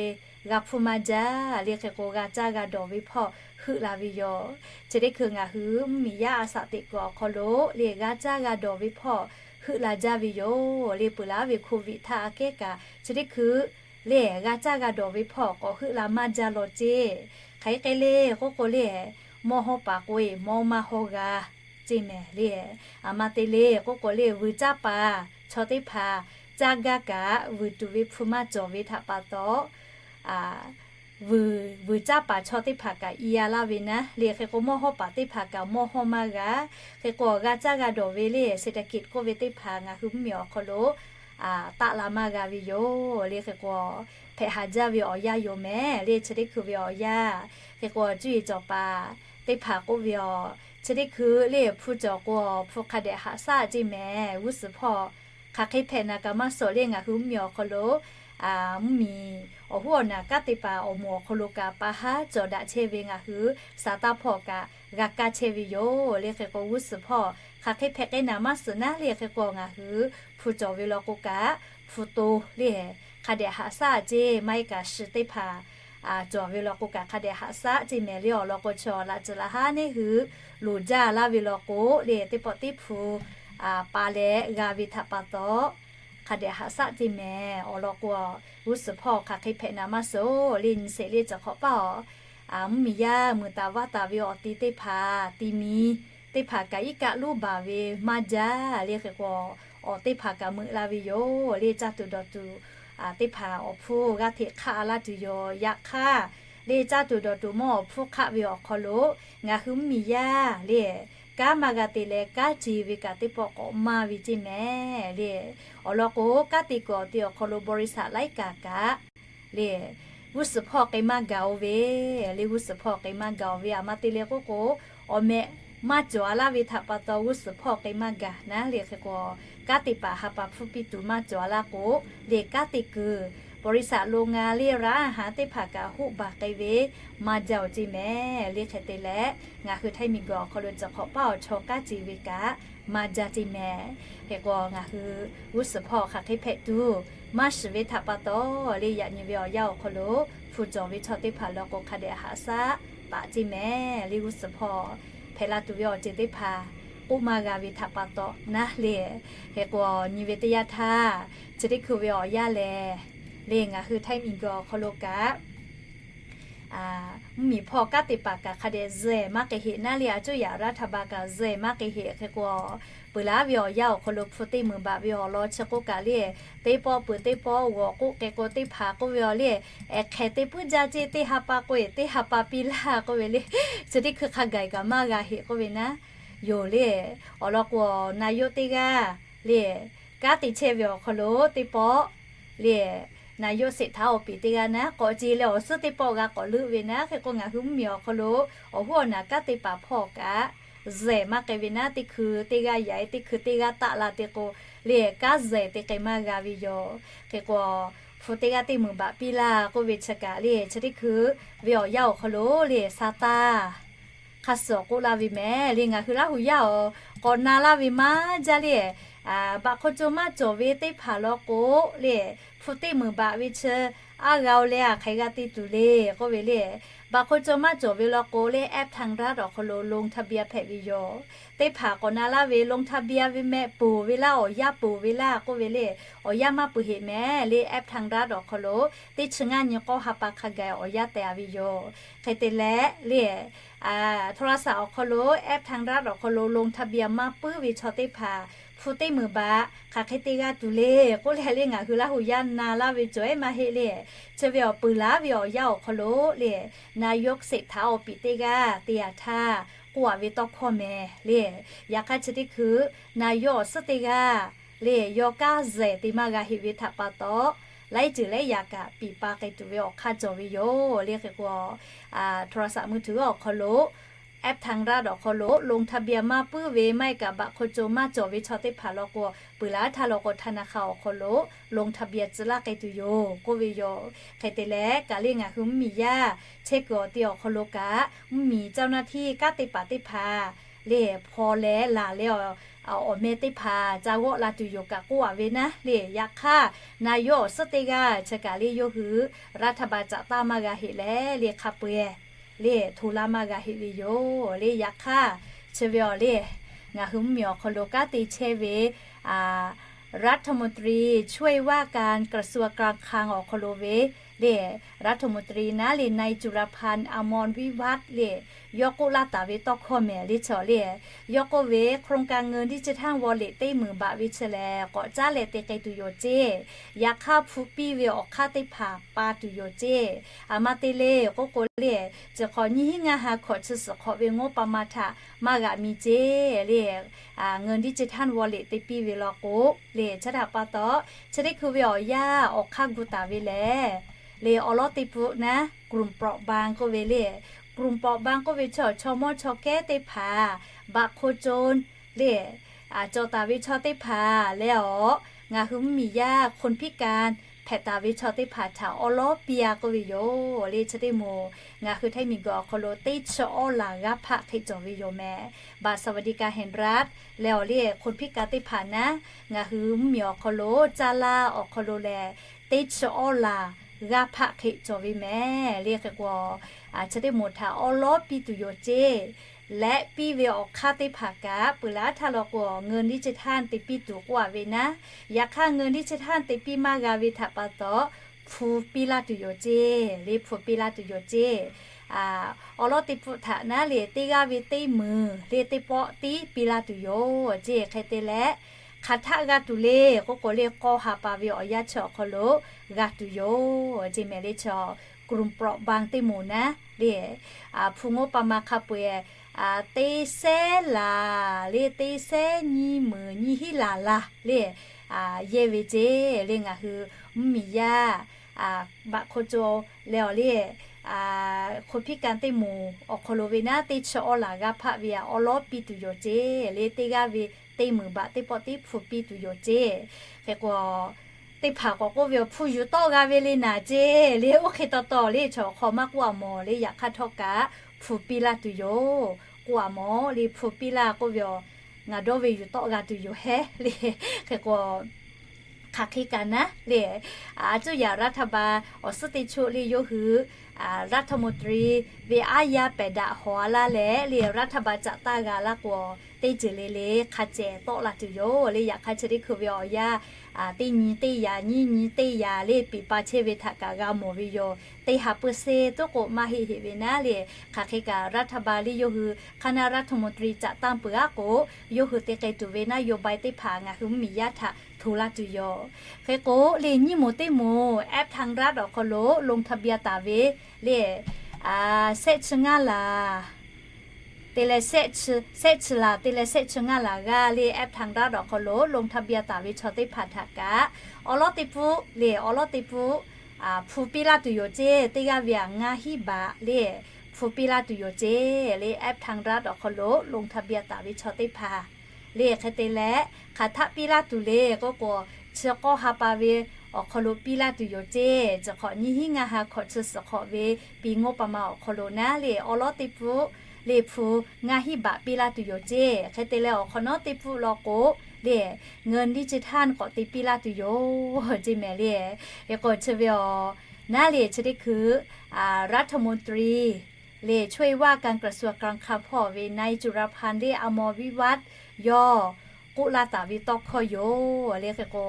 g'a hpuˇ maˇ jaˇ. Le hk'e k'o g'a caˇ g'a dawˬ ve hpawˇ heuˆ la ve yoˬ. Chi teˇ hkui ngaˬ hui mvuhˇmiˬ yaˇ a shaꞈ teꞈ kuiˬ awˬ hk'aw lo le g'a caˇ g'a dawˬ ve hpawˇ heuˆ la jaˇ ve yoˬ. Le peuˬ laˇ ve โควิด htaˇ aꞈ kehˉ kaꞈ chi teˇ hkui le g'a caˇ g'a dawˬ ve hpawˇ k'awꞈ heuˆ la maˇ jaˇ law ceˇ. Hk'aˬ hk'e k'ai le k'oˆ k'o le, mawˇ hawˇ paˍ k'o e mawˇ maˇ hawˇ g'a ceˇ mehˍ le. Aˬ ma te le k'oˆ k'o le, vuiˬ caˇ paˍ chaw teˇ hpaˍ caˇ gaˇ kaꞈ vuiˬ tuˬ ve hpu maˇ cawˬ ve htaꞈ pa taw vuiˬ, vuiˬ caˇ paˍ chaw teˇ hpaˍ kaꞈ i a laˇ ve naˉ le. Hk'e k'o mawˇ hawˇ paˍ teˇ hpaˍ kaꞈ mawˇ hawˇ maˇ g'a. Hk'e k'o g'a caˇ g'a dawˬ ve le เศรษฐกิจ k'oˆ ve teˇ hpaˍ ngaˬ hui mvuhˇmiˬ awˬ hk'aw lo taˆ la maˇ g'a ve yoˬ. Le hk'e k'o hpehꞈ haˍ jaˇ ve awˬ yanˇ yoˬ mehˍ. Le chi teˇ hkui ve awˬ yanˇ hk'e k'o cuˇ yiˍ cawˬ paˍ teˇ hpaˍ k'oˆ ve aˬ, chi teˇ hkui le hpu cawˬ k'o hpu hk'a dehꞈ haꞈ shaˆ ceˇ mehˍ. G'uˇ suhˍ hpawˇ hk'aˬ hk'e hpehꞈ naˍ kaꞈ maˇ suhˍ le ngaˬ hui mvuhˇmiˬ awˬ hk'aw lo mvuhˇmiˬ awˬ hoˉ awˬ naˬ kanˉ te paˍ awˬ moˍ awˬ hk'aw lo kaꞈ pa haˉ cawˬ daꞈ chehˇ ve ngaˬ hui saˍ taˇ hpawˇ kaꞈ g'a kaˇ chehˇ ve yoˬ. Le hk'e k'o g'uˇ suhˍ hpawˇ hk'aˬ hk'e hpehꞈ k'ai naˍ maˇ suhˍ naˉ le hk'e k'o ngaˬ hui hpu cawˬ ve law k'o kaꞈ hpu to le hk'a dehꞈ haꞈ shaˆ ceˇ. Maˇ heˆ kaꞈ shi teˇ hpaˍ cawˬ ve law k'o kaꞈ hk'a dehꞈ haꞈ shaˆ ceˇ mehˍ. Le awˬ lawn k'o chaw laꞈ cuˬ laꞈ haˉ neˉ hui loˍ jaˇ laˇ ve law k'o le teˇ pawˆ teˇ hpu pa leh g'a ve htaꞈ pa taw hk'a dehꞈ haꞈ shaˆ ceˇ mehˍ. Awˬ lawn k'o g'uˇ suhˍ hpawˇ hk'aˬ hk'e hpehꞈ naˍ maˇ suhˍ le nyi sheˍ le cawˬ hk'awꞈ paˇ aˬ, mvuhˇmiˬ yaˇ mui taˍ vaˇ taˍ ve awˬ ti teˇ hpaˍ ti mi teˇ hpaˍ kaꞈ iˉ kaˆ loˉ baˬ ve maˇ jaˇ. Le hk'e k'o awˬ teˇ hpaˍ kaꞈ meuꞈ la ve yoˬ. Le caˇ tuˬ dawˬ tuˬ teˇ hpaˍ awˬ hpfuhˇ g'aˇ hteꞈ hk'aˆ laˇ tuˬ yoˬ. Yaꞈ hk'aˇ le caˇ tuˬ dawˬ tuˬ mawˇ awˬ hpfuhˇ hk'aˆ ve awˬ hk'aw lo ngaˬ hui mvuhˇmiˬ yaˇ le kanˉ maˇ g'a te leh kanˉ ce ve kaꞈ teˇ pawˆ k'awꞈ maˇ ve ceˇ mehˍ le. Awˬ lawn k'o kanˉ te kuiˬ awˬ ti awˬ hk'aw lo บริษัท laiˉ kaꞈ kaꞈ le g'uˇ suhˍ hpawˇ k'ai maˇ gaˬ oˬ ve, le g'uˇ suhˍ hpawˇ k'ai maˇ gaˬ oˬ ve aˬ ma te le k'oˆ k'o awˬ meh maˇ cawˬ a laˇ ve htaꞈ pa taw g'uˇ suhˍ hpawˇ k'ai maˇ gaˬ naˉ le hk'e k'o kanˉ te paˍ ha pa hpfuhˇ piˇ tuˬ maˇ cawˬ a laˇ k'o le kanˉ te kuiˬ บริษัท โรงงาน le raˇ haˍ teˇ hpaˍ kaꞈ hoˆ baˬ k'ai ve maˇ jaˇ oˬ ceˇ mehˍ. Le hk'e te leh ngaˬ hui htaiˇ miˬguiˬ awˬ hk'aw lo cawˬ hk'awꞈ paˇ awˬ chaw kanˉ ce ve kaꞈ maˇ jaˇ ceˇ mehˍ. Hk'e k'o ngaˬ hui g'uˇ suhˍ hpawˇ hk'aˬ hk'e hpehꞈ tuˬ maˇ shiˍ ve htaꞈ pa taw le yaꞈ nyi ve awˬ yanˇ awˬ hk'aw lo hpu cawˬ ve chaw teˇ hpaˍ law k'o hk'a dehꞈ haꞈ shaˆ taˍ ceˇ mehˍ. Le g'uˇ suhˍ hpawˇ hpehꞈ la tuˬ ve awˬ ceuˬ teˇ hpaˍ k'oˆ maˇ g'a ve htaꞈ pa taw naˉ le. Hk'e k'o nyi ve teˇ yanˇ htaˇ chi teˇ hkui ve awˬ yanˇ lehˬ le ngaˬ hui htaiˇ miˬguiˬ awˬ hk'aw lo kaꞈ mvuhˇmiˬ hpawˇ kanˉ te paˍ kaꞈ hk'a dehꞈ zuhꞈ maˇ k'ai heꞈ naˉ le a cuˇ yaꞈ รัฐบาล kaꞈ zuhꞈ maˇ k'ai heꞈ. Hk'e k'o peuˬ laˇ ve awˬ yanˇ awˬ hk'aw lo hpu teˇ meunˍ baꞈ ve awˬ lawn chi k'oˆ kaꞈ le teˇ pawˆ peuˬ teˇ pawˆ g'awˬ k'oˆ k'ai k'o teˇ hpaˍ k'oˆ ve awˬ le ehˍ hk'ehˍ te puiˉ jaˇ ceˇ teˇ ha pa k'o e teˇ ha pa piˇ laˇ k'oˆ ve le chi teˇ hkui hk'a gaˬ kaꞈ maˇ g'a heꞈ k'oˆ ve naˉ yoˬ le. Awˬ lawn k'o naˍ yoˆ teˇ g'aˇ le kanˉ te chehˇ ve awˬ hk'aw lo teˇ pawˆ le naˍ yoˆ เศรษฐา awˬ piˍ teˇ g'aˇ naˉ k'awꞈ ce leh awˬ suhˉ teˇ pawˆ g'a k'awꞈ leuˆ ve naˉ. Hk'e k'o ngaˬ hui mvuhˇmiˬ awˬ hk'aw lo awˬ hoˉ awˬ naˬ kanˉ te paˍ hpawˇ kaꞈ zuhꞈ maˇ k'ai ve naˉ teˇ hkui teˇ g'aˇ yaꞈ e teˇ hkui teˇ g'aˇ taˆ la te k'o le kanˉ zuhꞈ te k'ai maˇ g'a ve yoˬ. Hk'e k'o hpu teˇ g'aˇ teˇ meunˍ baꞈ piˇ laˇ k'oˆ ve chi kaꞈ le chi teˇ hkui ve awˬ yanˇ awˬ hk'aw lo le sa taˇ hk'a suhˍ k'oˆ laˇ ve mehˍ le ngaˬ hui Laˇ hu yaˇ awˬ k'awꞈ na laˇ ve maˇ jaˇ le Baꞈ hk'aw co maˇ cawˬ ve teˇ hpaˍ law k'o le, hpu teˇ meunˍ baꞈ ve chi aˉ g'a-o leh a hk'aˬ hk'e g'a te tuˬ le k'oˆ ve le. Baꞈ hk'aw co maˇ cawˬ ve law k'o le, F thang raˇ awˬ hk'aw lo ลงทะเบียน hpehꞈ ve yoˬ. Teˇ hpaˍ k'awꞈ na laˇ ve ลงทะเบียน ve mehˆ peuˬ ve laˇ, awˬ yanˇ peuˬ ve laˇ k'oˆ ve le. Awˬ yanˇ maˇ peuˬ heꞈ mehˍ le, F thang raˇ awˬ hk'aw lo teˇ chi ngaˇ nyi k'awˇ ha pa hk'a gaˬ awˬ yanˇ tehˬ a ve yoˬ. Hk'e te leh le, โทรศัพท์ awˬ hk'aw lo, F thang raˇ awˬ hk'aw lo ลงทะเบียน maˇ puiˉ ve chaw teˇ hpaˍ hpu teˇ meunˍ baꞈ hk'aˬ hk'e te g'a tuˬ le k'oˆ leh le, ngaˬ hui Laˇ huˍ yaˇ na laˇ ve cawˬ ehˉ maˇ heˆ le. Chi ve awˬ peuˬ laˬ ve awˬ yanˇ awˬ hk'aw lo le, นายกเศรษฐา awˬ piˍ teˇ g'aˇ te yaꞈ htaˇ k'oˆ a ve tawˇ hkawˇ mehˍ le. Yaꞈ hk'aˇ chi teˇ hkui นายก awˬ suhˉ teˇ g'aˇ le, yawˇ kaˇ zehˬ te maˇ g'a heꞈ ve htaꞈ pa taw, laiˉ ceuˬ laiˉ yaꞈ kaꞈ piˍ pa k'ai tuˬ ve awˬ hk'aˇ cawˬ ve yoˬ le. Hk'e k'o, โทรศัพท์มือถือ awˬ hk'aw lo, F thang raˇ awˬ hk'aw lo ลงทะเบียน maˇ puiˉ ve maˇ heˆ kaꞈ baꞈ hk'aw co maˇ cawˬ ve chaw teˇ hpaˍ law k'o, peuˬ laˬ htaˇ law k'o ธนาคาร awˬ hk'aw lo ลงทะเบียน tcuh laˇ k'ai tuˬ yoˬ k'oˆ ve yoˬ. Hk'e te leh kaꞈ le ngaˬ hui mvuhˇmiˬ yaˇ chehˇ kuiˬ awˬ te awˬ hk'aw lo kaꞈ, mvuhˇmiˬ เจ้าหน้าที่ kanˉ te paˍ teˇ hpaˍ le, hpaw leh laˬ leh awˬ meh teˇ hpaˍ ca g'awˆ la tuˬ yoˬ kaꞈ k'oˆ a ve naˉ le. Yaꞈ hk'aˇ นายก awˬ suhˉ teˇ g'aˇ chi kaꞈ le yawˇ hui รัฐบาล caꞈ taˇ maˇ g'a heꞈ leh le hk'a peu-eˬ le hto laˇ maˇ g'a heꞈ ve yoˬ le. Yaꞈ hk'aˇ chi ve awˬ le, ngaˬ hui mvuhˇmiˬ awˬ hk'aw lo kanˉ te chehˇ ve รัฐมนตรีช่วยว่าการกระทรวงการคลัง awˬ hk'aw lo ve le, รัฐมนตรี naˉ le นายจุลพันธ์ อมรวิวัฒน์ le, yawˇ k'oˆ laˇ taˍ ve tawˇ hkawˇ mehˍ le chaw le. Yawˇ k'oˆ ve โครงการเงินดิจิทัลวอลเล็ต teˇ meunˍ baꞈ ve chi lehˬ k'awꞈ caˉ leh te k'ai tuˬ yoˬ ceˇ. Yaꞈ hk'aˇ hpu piˇ ve awˬ hk'aˇ teˇ hpaˍ pa tuˬ yoˬ ceˇ. A ma te le k'oˆ k'o le, chi hk'awꞈ nyiˇ hinˉ ngaˇ ha hkawꞈ chi suhˍ hk'awꞈ ve งบประมาณ htaꞈ maˇ g'aꞈ mi ceˇ le. เงินดิจิทัลวอลเล็ต te piˇ ve law k'o le, chi htaꞈ pa taw chi teˇ hkui ve awˬ yanˇ awˬ hk'aˇ gu taˍ ve lehˬ le, awˬ lawˉ teˇ pfuhˆ naˉ กลุ่มเปราะบาง k'oˆ ve le, กลุ่มเปราะบาง k'oˆ ve chaw, chaw mawˇ chaw kehˉ teˇ hpaˍ, baꞈ hk'o co le, cawˬ taˍ ve chaw teˇ hpaˍ leh awˬ, ngaˬ hui mvuhˇmiˬ yaˇ คนพิการ hpehꞈ taˍ ve chaw teˇ hpaˍ htaꞈ awˉ lawˉ piˇ a k'oˆ ve yoˬ le. Chi teˇ moˍ ngaˬ hui Htaiˇ miˬguiˬ awˬ hk'aw lo teˇ chi awˉ laˬ g'aˇ hpaˆ hk'e cawˬ ve yoˬ meh. บัตรสวัสดิการแห่งรัฐ leh awˬ le คนพิการ teˇ hpaˍ naˉ, ngaˬ hui mvuhˇmiˬ awˬ hk'aw lo caˇ laˇ awˬ hk'aw lo lehˬ, teˇ chi awˉ laˬ g'aˇ hpaˆ hk'e cawˬ ve meh le. Hk'e k'o, chi teˇ moˍ htaꞈ awˉ lawˉ piˇ tuˬ yoˬ ceˇ. Leh piˇ ve awˬ hk'aˇ teˇ hpaˍ kaꞈ peuˬ laˬ htaˇ law k'o, เงินดิจิทัล te piˇ tuˬ k'oˆ a ve naˉ. Yaꞈ hk'aˇ เงินดิจิทัล te piˇ maˇ g'a ve htaꞈ pa taw, hpu piˇ laˇ tuˬ yoˬ ceˇ le, hpu piˇ laˇ tuˬ yoˬ ceˇ. Awˬ lawˉ teˇ pfuhˆ htaꞈ naˉ le, teˇ g'aˇ ve teˇ meunˍ le teˇ pawˆ tiˉ piˇ laˇ tuˬ yoˬ ceˇ. Hk'e te leh, hk'aˬ htaˆ g'a tuˬ le k'oˆ k'o le, k'awˇ ha pa ve awˬ yanˇ chi awˬ hk'aw lo g'a tuˬ yoˬ ceˇ meh le. Chaw กลุ่มเปราะบาง teˇ moˍ naˉ le, hpu งบประมาณ hk'a peu-eˬ teˇ sehˉ laˬ le, teˇ sehˉ nyiˇ meunˍ nyiˇ hinˉ laˬ laˬ le, yehˇ ve ceˇ le. Ngaˬ hui mvuhˇmiˬ yaˇ, baꞈ hk'o co leh awˬ le, คนพิการ teˇ moˍ awˬ hk'aw lo ve naˉ, teˇ chi awˉ laˬ g'aˇ hpaˆ ve awˉ lawˉ piˇ tuˬ yoˬ ceˇ le. Teˇ g'aˇ ve teˇ meunˍ baꞈ teˇ pawˆ tiˉ hpu piˇ tuˬ yoˬ ceˇ. Hk'e k'o, teˇ hpaˍ k'awꞈ k'oˆ ve, Hpu yuˬ tawˆ g'a ve le naˍ ceˇ le. Oˇ hk'e taw taw le, chaw hk'aw maˇ k'oˆ a mawˬ le. Yaꞈ hk'aˇ htawˇ kaꞈ hpu piˇ laˇ tuˬ yoˬ k'oˆ a mawˬ le. Hpu piˇ laˇ k'oˆ ve, ngaˬ dawˇ ve yuˬ tawˆ g'a tuˬ yoˬ hehˉ le. Hk'e k'o, hk'aˬ hk'e kaꞈ naˉ le, a cuˇ yaꞈ รัฐบาล awˬ suhˉ teˇ choˆ le yawˇ hui รัฐมนตรี ve aˉ yaˇ pehˬ daꞈ hawˍ a laˇ leh le, รัฐบาล caꞈ taˇ g'a laˇ k'o, teˇ ceuˬ le le hk'a cehˬ tawˆ la tuˬ yoˬ le. Yaꞈ hk'aˇ chi teˇ hkui ve awˬ yanˇ, teˇ nyi teˇ yaꞈ nyiˇ nyi teˇ yaꞈ le piˍ pa chehˇ ve htaꞈ kaꞈ g'a mawˬ ve yoˬ. Teˇ ha เปอร์เซ็นต์ tuˉ k'o maˇ heˆ heˆ ve naˉ le, hk'aˬ hk'e kaꞈ รัฐบาล le yawˇ hui คณะรัฐมนตรี caꞈ tanˇ peuˬ aˉ k'o, yawˇ hui te k'ai tuˬ ve นโยบาย teˇ hpaˍ ngaˬ hui mvuhˇmiˬ yaˇ htaꞈ hto laˇ tuˬ yoˬ. Hk'e k'o le, nyiˇ moˍ teˇ moˍ แอปทางรัฐ awˬ hk'aw lo ลงทะเบียน taˍ ve le, shehˆ chi ngaˇ laˬ te leh shehˆ chi laˬ te leh shehˆ chi ngaˇ laˬ g'aˇ le แอปทางรัฐ awˬ hk'aw lo ลงทะเบียน taˍ ve chaw teˇ hpaˍ htaꞈ kaꞈ, awˉ lawˉ teˇ pfuhˆ le, awˉ lawˉ teˇ pfuhˆ hpu piˇ laˇ tuˬ yoˬ ceˇ. Teˇ g'aˇ ve aꞈ ngaˇ hinˉ baꞈ le hpu piˇ laˇ tuˬ yoˬ ceˇ le, แอปทางรัฐ awˬ hk'aw lo ลงทะเบียน taˍ ve chaw teˇ hpaˍ le. Hk'e te leh, hk'aˬ htaˆ piˇ laˇ tuˬ le k'oˆ k'o, chi k'awˇ ha pa ve awˬ hk'aw lo piˇ laˇ tuˬ yoˬ ceˇ. Chi hk'awꞈ nyiˇ hinˉ ngaˇ ha hkawꞈ chi suhˍ hk'awꞈ ve piˍ งบประมาณ awˬ hk'aw lo naˉ le, awˉ lawˉ teˇ pfuhˆ le hpu ngaˇ hinˉ baꞈ piˇ laˇ tuˬ yoˬ ceˇ. Hk'e te leh, awˬ hk'awꞈ nawˉ teˇ pfuhˆ law k'o, le, เงินดิจิทัล k'awꞈ te piˇ laˇ tuˬ yoˬ ceˇ mehˍ le. Hk'e k'o chi ve awˬ naˉ le chi teˇ hkui รัฐมนตรี le ช่วยว่าการกระทรวงการคลัง hpawˇ ve นายจุลพันธ์ le อมรวิวัฒน์ yawˇ k'oˆ laˇ taˍ ve tawˇ hkawˇ yoˬ le. Hk'e k'o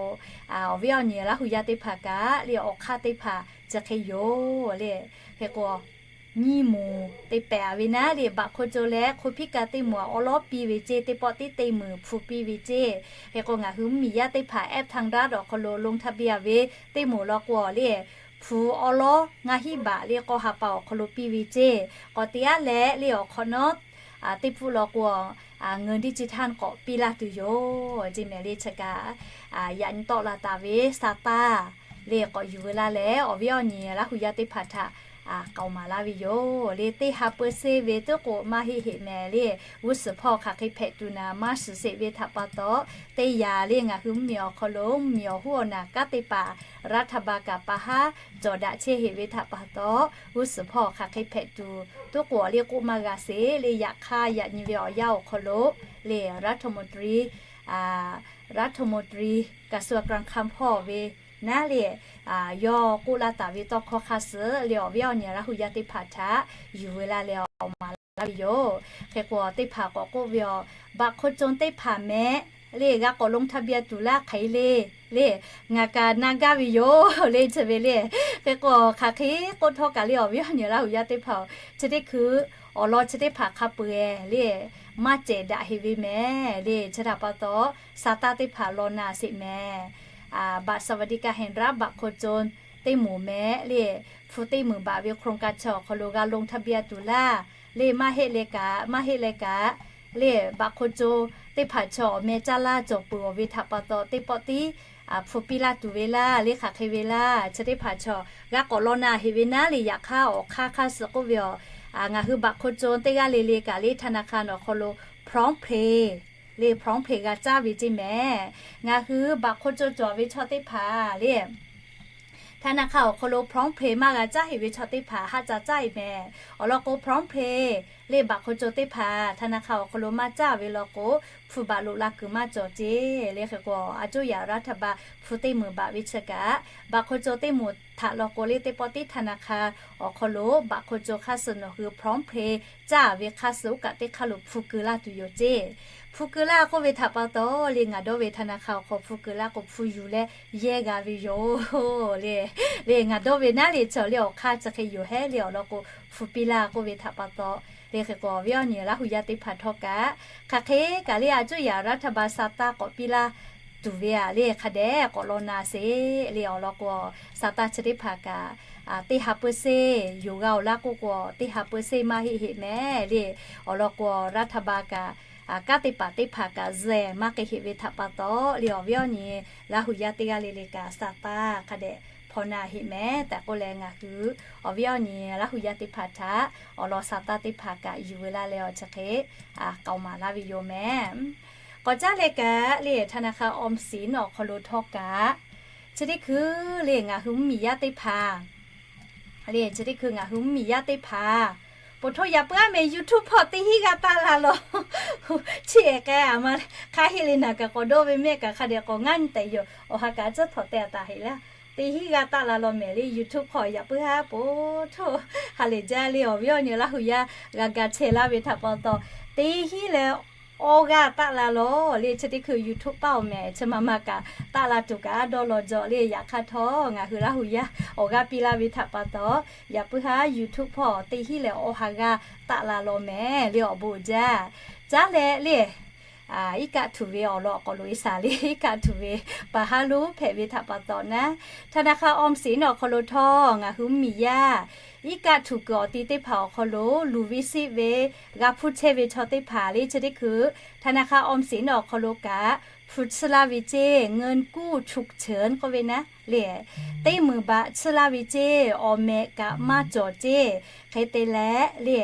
awˬ viˉ awˬ nyi Laˇ hu yaˇ teˇ hpaˍ kaꞈ le awˬ hk'aˇ teˇ hpaˍ chi hk'e yoˬ le. Hk'e k'o nyiˇ moˍ te pehˍ ve naˉ le, บัตรคนจน leh คนพิการ teˇ moˍ awˉ lawˉ piˇ ve ceˇ, teˇ pawˆ tiˉ teˇ meunˍ hpu piˇ ve ceˇ. Hk'e k'o ngaˬ hui mvuhˇmiˬ yaˇ teˇ hpaˍ แอปทางรัฐ awˬ hk'aw lo ลงทะเบียน ve teˇ moˍ law k'o le, hpu awˉ lawˉ ngaˇ hinˉ บาท le k'awˇ ha pa awˬ hk'aw lo piˇ ve ceˇ. K'awꞈ te aˉ leh le awˬ hk'awꞈ nawˉ teˇ pfuhˆ law k'o เงินดิจิทัล k'awꞈ piˇ laˇ tuˬ yoˬ ceˇ mehˍ le. Chi kaꞈ yaꞈ nyi tawˆ la taˍ ve sa taˇ le k'awꞈ yuˬ ve laˇ leh awˬ viˉ awˬ nyi Laˇ hu yaˇ teˇ hpaˍ htaꞈ k'aoˍ maˍ laˇ ve yoˬ le. Teˇ ha เปอร์เซ็นต์ ve tuˉ k'o maˇ heˆ heˆ mehˍ le. G'uˇ suhˍ hpawˇ hk'aˬ hk'e hpehꞈ tuˬ naˍ maˇ shiˍ sheˍ ve htaꞈ pa taw, teˇ yanˇ le ngaˬ hui mvuhˇmiˬ awˬ hk'aw lo mvuhˇmiˬ awˬ hoˉ awˬ naˬ kanˉ teˇ hpaˍ รัฐบาล kaꞈ pa haˉ cawˬ daꞈ chehˇ heˆ ve htaꞈ pa taw, g'uˇ suhˍ hpawˇ hk'aˬ hk'e hpehꞈ tuˬ tuˉ k'o awˬ le k'oˆ maˇ g'a sheˍ le. Yaꞈ hk'aˇ yaꞈ nyi ve awˬ yanˇ awˬ hk'aw lo le รัฐมนตรี รัฐมนตรี กระทรวงการคลัง hpawˇ ve naˉ le yawˇ k'oˆ laˇ taˍ ve tawˇ hkawˇ hk'aˇ suh le awˬ viˉ awˬ nyi Laˇ hu yaˇ teˇ hpaˍ htaꞈ yuˬ ve laˇ leh awˬ maˍ laˇ ve yoˬ. Hk'e k'o teˇ hpaˍ k'awꞈ k'oˆ ve awˬ บัตรคนจน teˇ hpaˍ mehˍ le g'a k'awꞈ ลงทะเบียน tuˬ laˇ hk'e le le ngaˬ kaꞈ na gaˇ ve yoˬ le chi ve le. Hk'e k'o hk'aˬ hk'e k'oˆ htawˇ kaꞈ le awˬ viˉ awˬ nyi Laˇ hu yaˇ teˇ hpaˍ-oˬ, chi teˇ hkui awˬ lawn chi teˇ hpaˍ hk'a peu-eˬ le maˇ cehˬ daꞈ heˆ ve mehˍ le. Chi htaꞈ pa taw sa taˇ teˇ hpaˍ law na sheˍ mehˍ. บัตรสวัสดิการแห่งรัฐ บัตรคนจน teˇ moˍ mehˍ le, hpu teˇ meunˍ บาท ve โครงการ chi awˬ hk'aw lo g'a ลงทะเบียน tuˬ laˇ le maˇ heˆ le kaꞈ, maˇ heˆ le kaꞈ le บัตรคนจน teˇ hpaˍ chi awˬ meh caˇ laˇ cawˬ peuˬ awˬ ve htaꞈ pa taw teˇ pawˆ tiˉ hpu piˇ laˇ tuˬ ve laˇ le hk'aˬ hk'e ve laˇ. Chi teˇ hpaˍ chi g'a k'awꞈ law na heˆ ve naˉ le. Yaꞈ hk'aˇ awˬ hk'aˇ hk'aˇ suh k'oˆ ve awˬ, ngaˬ hui บัตรคนจน teˇ g'aˇ le le kaꞈ le ธนาคาร awˬ hk'aw lo PromptPay le PromptPay g'a caˇ ve ceˇ mehˍ. Ngaˬ hui บัตรคนจน cawˬ ve chaw teˇ hpaˍ le ธนาคาร awˬ hk'aw lo PromptPay maˇ g'a caˇ heˆ ve chaw teˇ hpaˍ haˆ ca caˇ e mehˍ. Awˬ lawn k'o PromptPay le บัตรคนจน teˇ hpaˍ ธนาคาร awˬ hk'aw lo maˇ caˇ ve law k'o, hpu บาท loꞈ la kuiˬ maˇ cawˬ ceˇ le. Hk'e k'o a cuˇ yaꞈ รัฐบาล hpu teˇ meunˍ บาท ve chi kaꞈ บัตรคนจน teˇ moˍ htaꞈ law k'o le teˇ pawˆ tiˉ ธนาคาร awˬ hk'aw lo บัตรคนจน hk'aˇ suh nawˬ hui PromptPay caˇ ve hk'aˇ suh oˇ kaꞈ teˇ hk'aˇ lo hpu keu laˇ tuˬ yoˬ ceˇ. Hpu keu laˇ k'oˆ ve htaꞈ pa taw le ngaˬ dawˇ ve ธนาคาร awˬ hk'aw hpu keu laˇ k'o hpu yuˬ leh yehˇ g'a ve yoˬ le. Le ngaˬ dawˇ ve naˉ le cawˬ le awˬ hk'aˇ chi hk'e yoˬ hehˉ le awˬ lawn k'o hpu piˇ laˇ k'oˆ ve htaꞈ pa taw le. Hk'e k'o awˬ viˉ awˬ nyi Laˇ hu yaˇ teˇ hpaˍ htawˇ kaꞈ hk'aˬ hk'e kaꞈ le a cuˇ yaꞈ รัฐบาล sa taˇ k'awꞈ piˇ laˇ tuˬ ve a le hk'a dehꞈ k'awꞈ law na sheˍ le awˬ lawn k'o sa taˇ chi teˇ hpaˍ kaꞈ teˇ ha เปอร์เซ็นต์ yoˬ g'a awˬ laˇ k'oˆ k'o teˇ ha เปอร์เซ็นต์ maˇ heˆ heˆ mehˍ le. Awˬ lawn k'o รัฐบาล kaꞈ kanˉ teˇ hpaˍ teˇ hpaˍ kaꞈ zuhꞈ maˇ k'ai heˆ ve htaꞈ pa taw le awˬ viˉ awˬ nyi Laˇ hu yaˇ teˇ g'aˇ le le kaꞈ sa taˇ hk'a dehꞈ hpaw na heˆ mehˍ tehꞈ k'oˆ leh ngaˬ hui awˬ viˉ awˬ nyi Laˇ hu yaˇ teˇ hpaˍ htaꞈ awˬ lawn sa taˇ teˇ hpaˍ kaꞈ yuˬ ve laˇ leh awˬ chi hk'e k'aoˍ maˍ laˇ ve yoˬ mehˍ. K'awꞈ caˉ leh kaꞈ le ธนาคาร ออมสิน awˬ hk'aw lo htawˇ kaꞈ chi teˇ hkui le ngaˬ hui mvuhˇmiˬ yaˇ teˇ hpaˍ le chi teˇ hkui ngaˬ hui mvuhˇmiˬ yaˇ teˇ hpaˍ โปรดโทษอย่าเพิ่ง meh YouTube hpawˇ teˇ hinˉ g'aˇ taˆ la law. Chi ehˍ k'ai a ma hk'aˇ heˆ le naˬ kaꞈ k'awꞈ dawˇ ve mehˆ kaꞈ hk'a dehꞈ k'awꞈ ngaˇ nyi tehꞈ yoˬ. Awˬ ha kaꞈ a ciˉ htawnˍ te a taˍ heˆ laˇ. Teˇ hinˉ g'aˇ taˆ la law mehˍ le YouTube hpawˇ อย่าเพิ่ง haˉ โปรดโทษ ha lehˬ jaˇ le awˬ viˉ awˬ nyi Laˇ hu yaˇ g'a ga chehˇ laˇ ve htaꞈ pa taw teˇ hinˉ leh awˇ g'aˇ taˆ la law le chi teˇ hkui YouTube paˇ awˬ mehˍ chi ma ma kaꞈ taˆ la tuˬ kaꞈ a dawˇ law jaw le. Yaꞈ hk'aˇ htawˇ ngaˬ hui Laˇ hu yaˇ awˬ g'aˇ piˇ laˇ ve htaꞈ pa taw อย่าเพิ่ง haˉ YouTube hpawˇ teˇ hinˉ leh awˇ ha g'aˇ taˆ la law mehˍ le awˬ bon jaˇ. Caˉ leh le iˉ kaˆ htuꞈ ve awˬ lawn awˬ k'awꞈ loꞈ e shaˍ le iˉ kaˆ htuꞈ ve pa haˉ lonˉ hpehꞈ ve htaꞈ pa taw naˉ ธนาคาร ออมสิน awˬ hk'aw lo htawˇ ngaˬ hui mvuhˇmiˬ yaˇ iˉ kaˆ htuꞈ kuiˬ awˬ ti teˇ hpaˍ awˬ hk'aw lo luˬ ve siˆ ve g'a hpuˇ chehˇ ve chaw teˇ hpaˍ le chi teˇ hkui ธนาคาร ออมสิน awˬ hk'aw lo kaꞈ hpu tsuhˇ laˇ ve ceˇ เงินกู้ฉุกเฉิน k'oˆ ve naˉ le teˇ meunˍ บาท tsuhˇ laˇ ve ceˇ awˬ mehˍ kaꞈ maˇ cawˬ ceˇ. Hk'e te leh le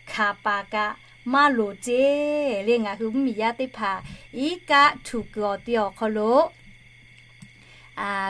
hkanˍ paˍ kaꞈ maˇ loˍ ceˇ le ngaˬ hui mvuhˇmiˬ yaˇ teˇ hpaˍ iˉ kaˆ htuꞈ kuiˬ awˬ ti awˬ hk'aw lo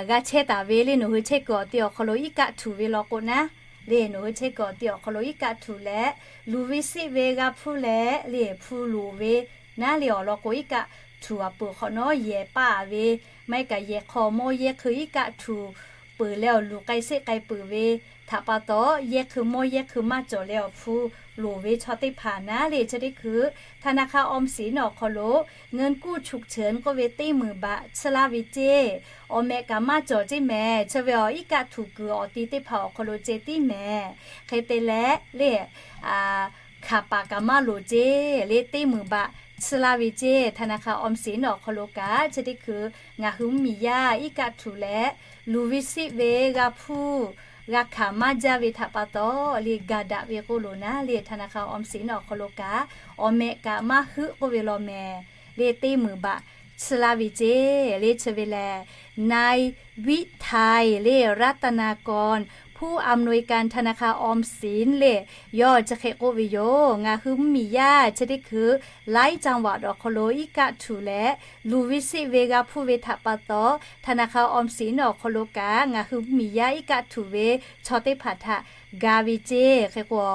g'a chehˇ taˍ ve le nawˬ hui chehˇ kuiˬ awˬ ti awˬ hk'aw lo iˉ kaˆ htuꞈ ve law k'o naˉ le nawˬ hui chehˇ kuiˬ awˬ ti awˬ hk'aw lo iˉ kaˆ htuꞈ leh luˬ ve siˆ ve g'a hpuˇ leh le hpu loˍ ve naˉ le awˬ lawn k'o iˉ kaˆ htuꞈ a peuˬ hk'awꞈ nawˉ yehˬ paˆ a ve, maˇ heˆ kaꞈ yehˬ hk'aw mawˇ yehˇ hkui iˉ kaˆ htuꞈ peuˬ leh awˬ luˬ k'ai sheˆ k'ai peuˬ ve htaꞈ pa taw, yehˇ hkui mawˇ yehˇ hkui maˇ cawˬ leh awˬ hpu loˍ ve chaw teˇ hpaˍ naˉ le chi teˇ hkui ธนาคารออมสิน awˬ hk'aw lo เงินกู้ฉุกเฉิน k'oˆ ve teˇ meunˍ baꞈ tsuhˇ laˇ ve ceˇ. Awˬ mehꞈ kaꞈ maˇ cawˬ ceˇ mehˍ. Chi ve awˬ iˉ kaˆ htuꞈ kuiˬ awˬ ti teˇ hpaˍ awˬ hk'aw lo ceh tiˉ mehˍ. Hk'e te leh le, hkanˍ paˍ kaꞈ maˇ loˍ ceˇ le, teˇ meunˍ baꞈ tsuhˇ laˇ ve ceˇ. ธนาคารออมสิน awˬ hk'aw lo kaꞈ chi teˇ hkui ngaˬ hui mvuhˇmiˬ yaˇ iˉ kaˆ htuꞈ leh luˬ ve seˆ ve g'a hpuˇ g'a hkanˍ maˇ jaˇ ve htaꞈ pa taw le, ga daꞈ ve k'oˆ loˬ naˉ le, ธนาคารออมสิน awˬ hk'aw lo kaꞈ awˬ mehꞈ kaꞈ maˇ heuˆ k'oˆ ve law mehˍ le, teˇ meunˍ baꞈ tsuhˇ laˇ ve ceˇ le. Chi ve lehˬ, นายวิไทย le รัตนากร ผู้อำนวยการธนาคารออมสิน le, yawˇ chi hk'e k'oˆ ve yoˬ. Ngaˬ hui mvuhˇmiˬ yaˇ chi teˇ hkui หลายจังหวัด awˬ hk'aw lo iˉ kaˆ htuꞈ leh luˬ ve seˆ ve g'a hpuˇ ve htaꞈ pa taw, ธนาคารออมสิน awˬ hk'aw lo kaꞈ ngaˬ hui mvuhˇmiˬ yaˇ iˉ kaˆ htuꞈ ve chaw teˇ hpaˍ htaꞈ ga ve ceˇ. Hk'e k'o,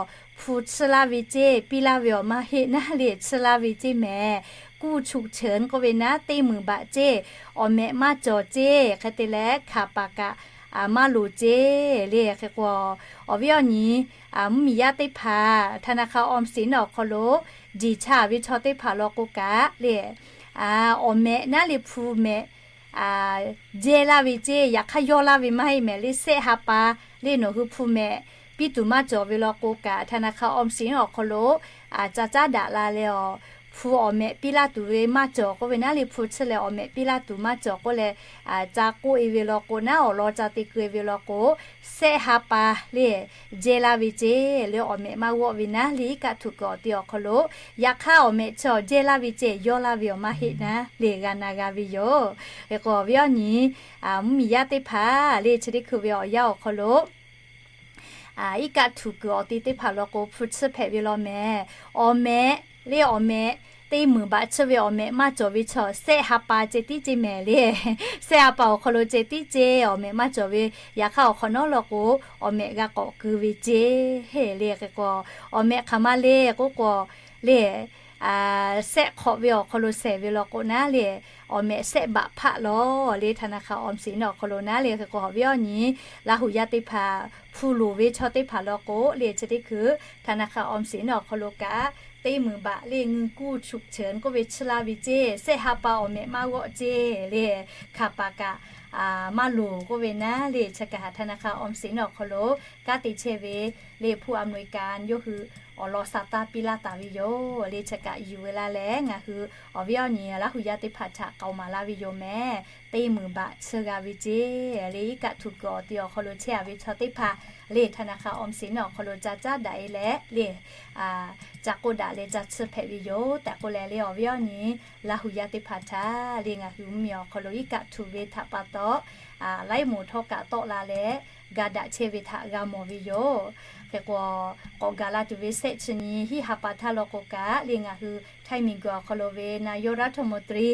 hpu tsuhˇ laˇ ve ceˇ, piˇ laˇ ve awˬ maˇ heˆ naˉ le, tsuhˇ laˇ ve ceˇ mehˍ. กู้ฉุกเฉิน k'oˆ ve naˉ teˇ meunˍ baꞈ ceˇ, awˬ mehꞈ maˇ cawˬ ceˇ. Hk'e te leh hkanˍ paˍ kaꞈ maˇ loˍ ceˇ le. Hk'e k'o, awˬ viˉ awˬ nyi mvuhˇmiˬ yaˇ teˇ hpaˍ ธนาคารออมสิน awˬ hk'aw lo jiˬ cha ve chaw teˇ hpaˍ law k'o kaꞈ le, awˬ mehꞈ naˉ le hpu mehꞈ jehˇ laˇ ve ceˇ, yaꞈ hk'aˇ yawˇ laˇ ve maˇ heˆ mehˍ le, sehˆ ha pa le nawˬ hui hpu mehꞈ piˇ tuˬ maˇ cawˬ ve law k'o kaꞈ, ธนาคารออมสิน awˬ hk'aw lo ca caˉ daꞈ la leh awˬ, hpu awˬ mehꞈ piˇ laˇ tuˬ ve maˇ cawˬ k'oˆ ve naˉ le, hpu tsuhˇ leh awˬ mehꞈ piˇ laˇ tuˬ maˇ cawˬ k'oˆ leh, ca k'oˆ e ve law k'o naˉ, awˬ lawn ca te keu e ve law k'o, sehˆ ha pa le jehˇ laˇ ve ceˇ le, awˬ mehꞈ maˇ g'awˆ ve naˉ le, iˉ kaˆ htuꞈ kuiˬ awˬ ti awˬ hk'aw lo. Yaꞈ hk'aˇ awˬ mehꞈ chi awˬ jehˇ laˇ ve ceˇ, yawˇ laˇ ve awˬ maˇ heˆ naˉ le, g'a na g'a ve yoˬ. Hk'e k'o, awˬ viˉ awˬ nyi mvuhˇmiˬ yaˇ teˇ hpaˍ le chi teˇ hkui ve awˬ yanˇ awˬ hk'aw lo iˉ kaˆ htuꞈ kuiˬ awˬ ti teˇ hpaˍ law k'o hpu tsuhˇ hpehꞈ ve law mehˍ. Awˬ mehꞈ le, awˬ mehꞈ teˇ meunˍ baꞈ tsuhˇ ve awˬ mehꞈ maˇ cawˬ ve chaw sehˆ ha pa ceh tiˉ ceˇ mehˍ le. Sehˆ ha pa awˬ hk'aw lo ceh tiˉ ceˇ, awˬ mehꞈ maˇ cawˬ ve. Yaꞈ hk'aˇ awˬ hk'awꞈ nawˉ law k'o, awˬ mehꞈ g'a k'awꞈ keu ve ceˇ le. Hk'e k'o, awˬ mehꞈ hk'aˬ ma le k'oˆ k'o le, sehˆ hk'awꞈ ve awˬ hk'aw lo shehˍ ve law k'o naˉ le, awˬ mehꞈ sehˆ baꞈ hpaˆ law le, ธนาคารออมสิน awˬ hk'aw lo naˉ le. Hk'e k'o, awˬ viˉ awˬ nyi Laˇ huˍ yaˇ teˇ hpaˍ hpu loˍ ve chaw teˇ hpaˍ law k'o le chi teˇ hkui ธนาคารออมสิน awˬ hk'aw lo kaꞈ teˇ meunˍ baꞈ le เงินกู้ฉุกเฉิน k'oˆ ve tsuhˇ laˇ ve ceˇ, sehˆ ha pa awˬ mehꞈ maˇ g'awˆ ceˇ le, hkanˍ paˍ kaꞈ maˇ loˍ k'oˆ ve naˉ le, chi kaꞈ ธนาคารออมสิน awˬ hk'aw lo kanˉ te chehˇ ve le ผู้อำนวยการ yawˇ hui awˬ lawn sa taˇ piˇ laˇ taˍ ve yoˬ le. Chi kaꞈ yuˬ ve la leh ngaˬ hui awˬ viˉ awˬ nyi Laˇ huˍ yaˇ teˇ hpaˍ htaꞈ k'aoˍ maˍ laˇ ve yoˬ mehˍ. Teˇ meunˍ baꞈ tsuhˇ g'a ve ceˇ le, iˉ kaˆ htuꞈ kuiˬ awˬ ti awˬ hk'aw lo chehˇ a ve chaw teˇ hpaˍ le ธนาคารออมสิน awˬ hk'aw lo ca caˉ daꞈ e leh le, ca k'oˆ daꞈ leh ca tsuhˇ hpehꞈ ve yoˬ tehꞈ k'oˆ leh le, awˬ viˉ awˬ nyi Laˇ huˍ yaˇ teˇ hpaˍ htaꞈ le ngaˬ hui mvuhˇmiˬ awˬ hk'aw lo iˉ kaˆ htuꞈ ve htaꞈ pa taw, laiˉ moˍ htawˇ kaꞈ tawˆ la leh ga daꞈ chehˇ ve htaꞈ g'a mawˬ ve yoˬ. Hk'e k'o, k'awꞈ gaˬ la tuˬ ve sehˆ chi nyi hiˆ ha pa htaˇ law k'o kaꞈ le ngaˬ hui Htaiˇ miˬguiˬ awˬ hk'aw lo ve นายกรัฐมนตรี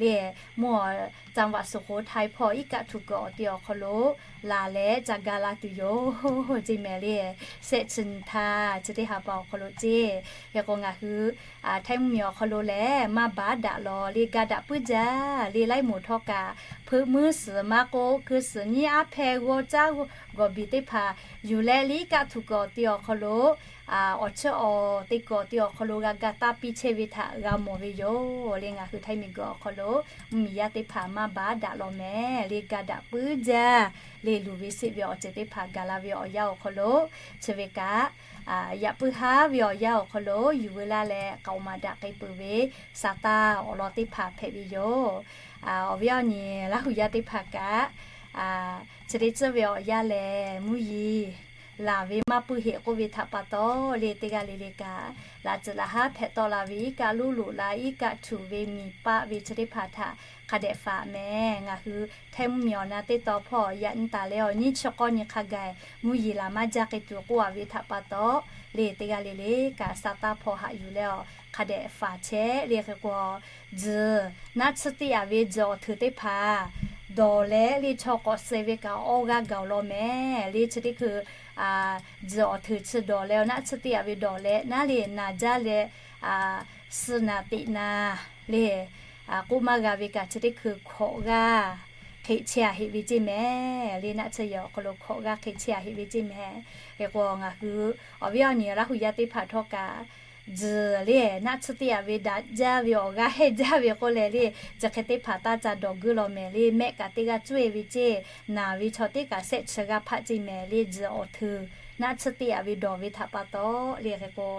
le, mvuhˇ จังหวัดสุโขทัย hpawˇ iˉ kaˆ htuꞈ kuiˬ awˬ ti awˬ hk'aw lo laˬ leh ca ga la tuˬ yoˬ ceˇ mehˍ le. Sehˆ chi nyi htaˇ chi teˇ ha pa awˬ hk'aw lo ceˇ. Hk'e k'o ngaˬ hui Htaiˇ mvuhˇmiˬ awˬ hk'aw lo lehˬ maˇ baˬ daꞈ law le, ga daꞈ puiˉ jaˇ le, laiˉ moˍ htawˇ kaꞈ hpeuꞈ muiˉ suhˍ maˇ k'oˆ, hkui suhˍ nyiˉ aˉ hpehˇ g'aw caˉ g'awˬ biˬ teˇ hpaˍ yuˬ leh le iˉ kaˆ htuꞈ kuiˬ awˬ ti awˬ hk'aw lo awˬ chiˇ awˬ te kuiˬ awˬ ti awˬ hk'aw lo g'a ga taˇ piˇ chehˇ ve htaꞈ g'a mawˬ ve yoˬ le. Ngaˬ hui Htaiˇ miˬguiˬ awˬ hk'aw lo mvuhˇmiˬ yaˇ teˇ hpaˍ maˇ baˬ daꞈ law mehˍ le, ga daꞈ puiˉ jaˇ le, luˬ ve seˆ ve awˬ ceuˬ teˇ hpaˍ gaˬ la ve awˬ yanˇ awˬ hk'aw lo chi ve kaꞈ yaꞈ puiˉ haˉ ve awˬ yanˇ awˬ hk'aw lo yuˬ veu laˇ leh k'aoˍ maˍ daꞈ k'ai peuˬ ve sa taˇ awˬ lawn teˇ hpaˍ hpehꞈ ve yoˬ. Awˬ viˉ awˬ nyi Laˇ huˍ yaˇ teˇ hpaˍ kaꞈ chi teˇ tcuhˇ ve awˬ yanˇ lehˬ mvuhˇ yeˬ laˬ ve maˇ puiˉ heˆ k'oˆ ve htaꞈ pa taw le, teˇ g'aˇ le le kaꞈ laꞈ tcuhˍ laꞈ haˉ hpehꞈ tawˆ la ve iˉ kaˆ loˉ loꞈ la iˉ kaˆ htuꞈ ve miˬ paˆ ve chi teˇ hpaˍ htaꞈ hk'a dehꞈ faˍ mehˍ. Ngaˬ hui Htaiˇ mvuhˇmiˬ awˬ na teˇ taw hpawˇ yaꞈ nyi taˍ leh awˬ nyiˇ chi k'awˇ nyi hk'a gaˬ mvuhˇ yeˬ laˬ maˇ jaˇ k'ai tuˬ k'oˆ a ve htaꞈ pa taw le, teˇ g'aˇ le le kaꞈ sa taˇ hpawˇ haꞈ yuˬ leh awˬ hk'a dehꞈ faˍ chehˇ le. Hk'e k'o, tzuhˬ naˆ tsuhˇ teˇ yaꞈ ve tzuhˬ awˬ hteuꞈ teˇ hpaˍ dawˬ leh le chaw k'awꞈ suh ve kaꞈ awˇ g'aˇ gaˬ awˬ lawn mehˍ le. Chi teˇ hkui tzuhˬ awˬ hteuꞈ chi dawˬ leh naˆ tsuhˇ teˇ yaꞈ ve dawˬ leh naˉ le naˍ jaˇ leh suh naˍ teꞈ naˍ le k'oˆ maˇ g'a ve kaꞈ chi teˇ hkui hkawꞈ g'aˇ hk'e chehˇ a heꞈ ve ceˇ mehˍ le. Naˆ tsuhˇ yehˬ awˬ hk'aw lo hkawꞈ g'aˇ hk'e chehˇ a heꞈ ve ceˇ mehˍ. Hk'e k'o ngaˬ hui awˬ viˉ awˬ nyi Laˇ hu yaˇ teˇ hpaˍ htawˇ kaꞈ, tzuhˬ le naˆ tsuhˇ teˇ yaꞈ ve daꞈ jaˇ ve awˬ g'aˇ hehnˇ jaˇ ve k'oˆ leh le, chi hk'e teˇ hpaˍ taˇ ca dawˬ guiˇ law mehˍ le. Mehˆ kaꞈ teˇ g'aˇ cuˇ e ve ceˇ, naˬ ve chaw teˇ kaꞈ shehˆ chi g'aˇ hpaˆ ceˇ mehˍ le. Tzuhˬ awˬ hteuˬ naˆ tsuhˇ teˇ yaꞈ ve dawˬ ve htaꞈ pa taw le. Hk'e k'o,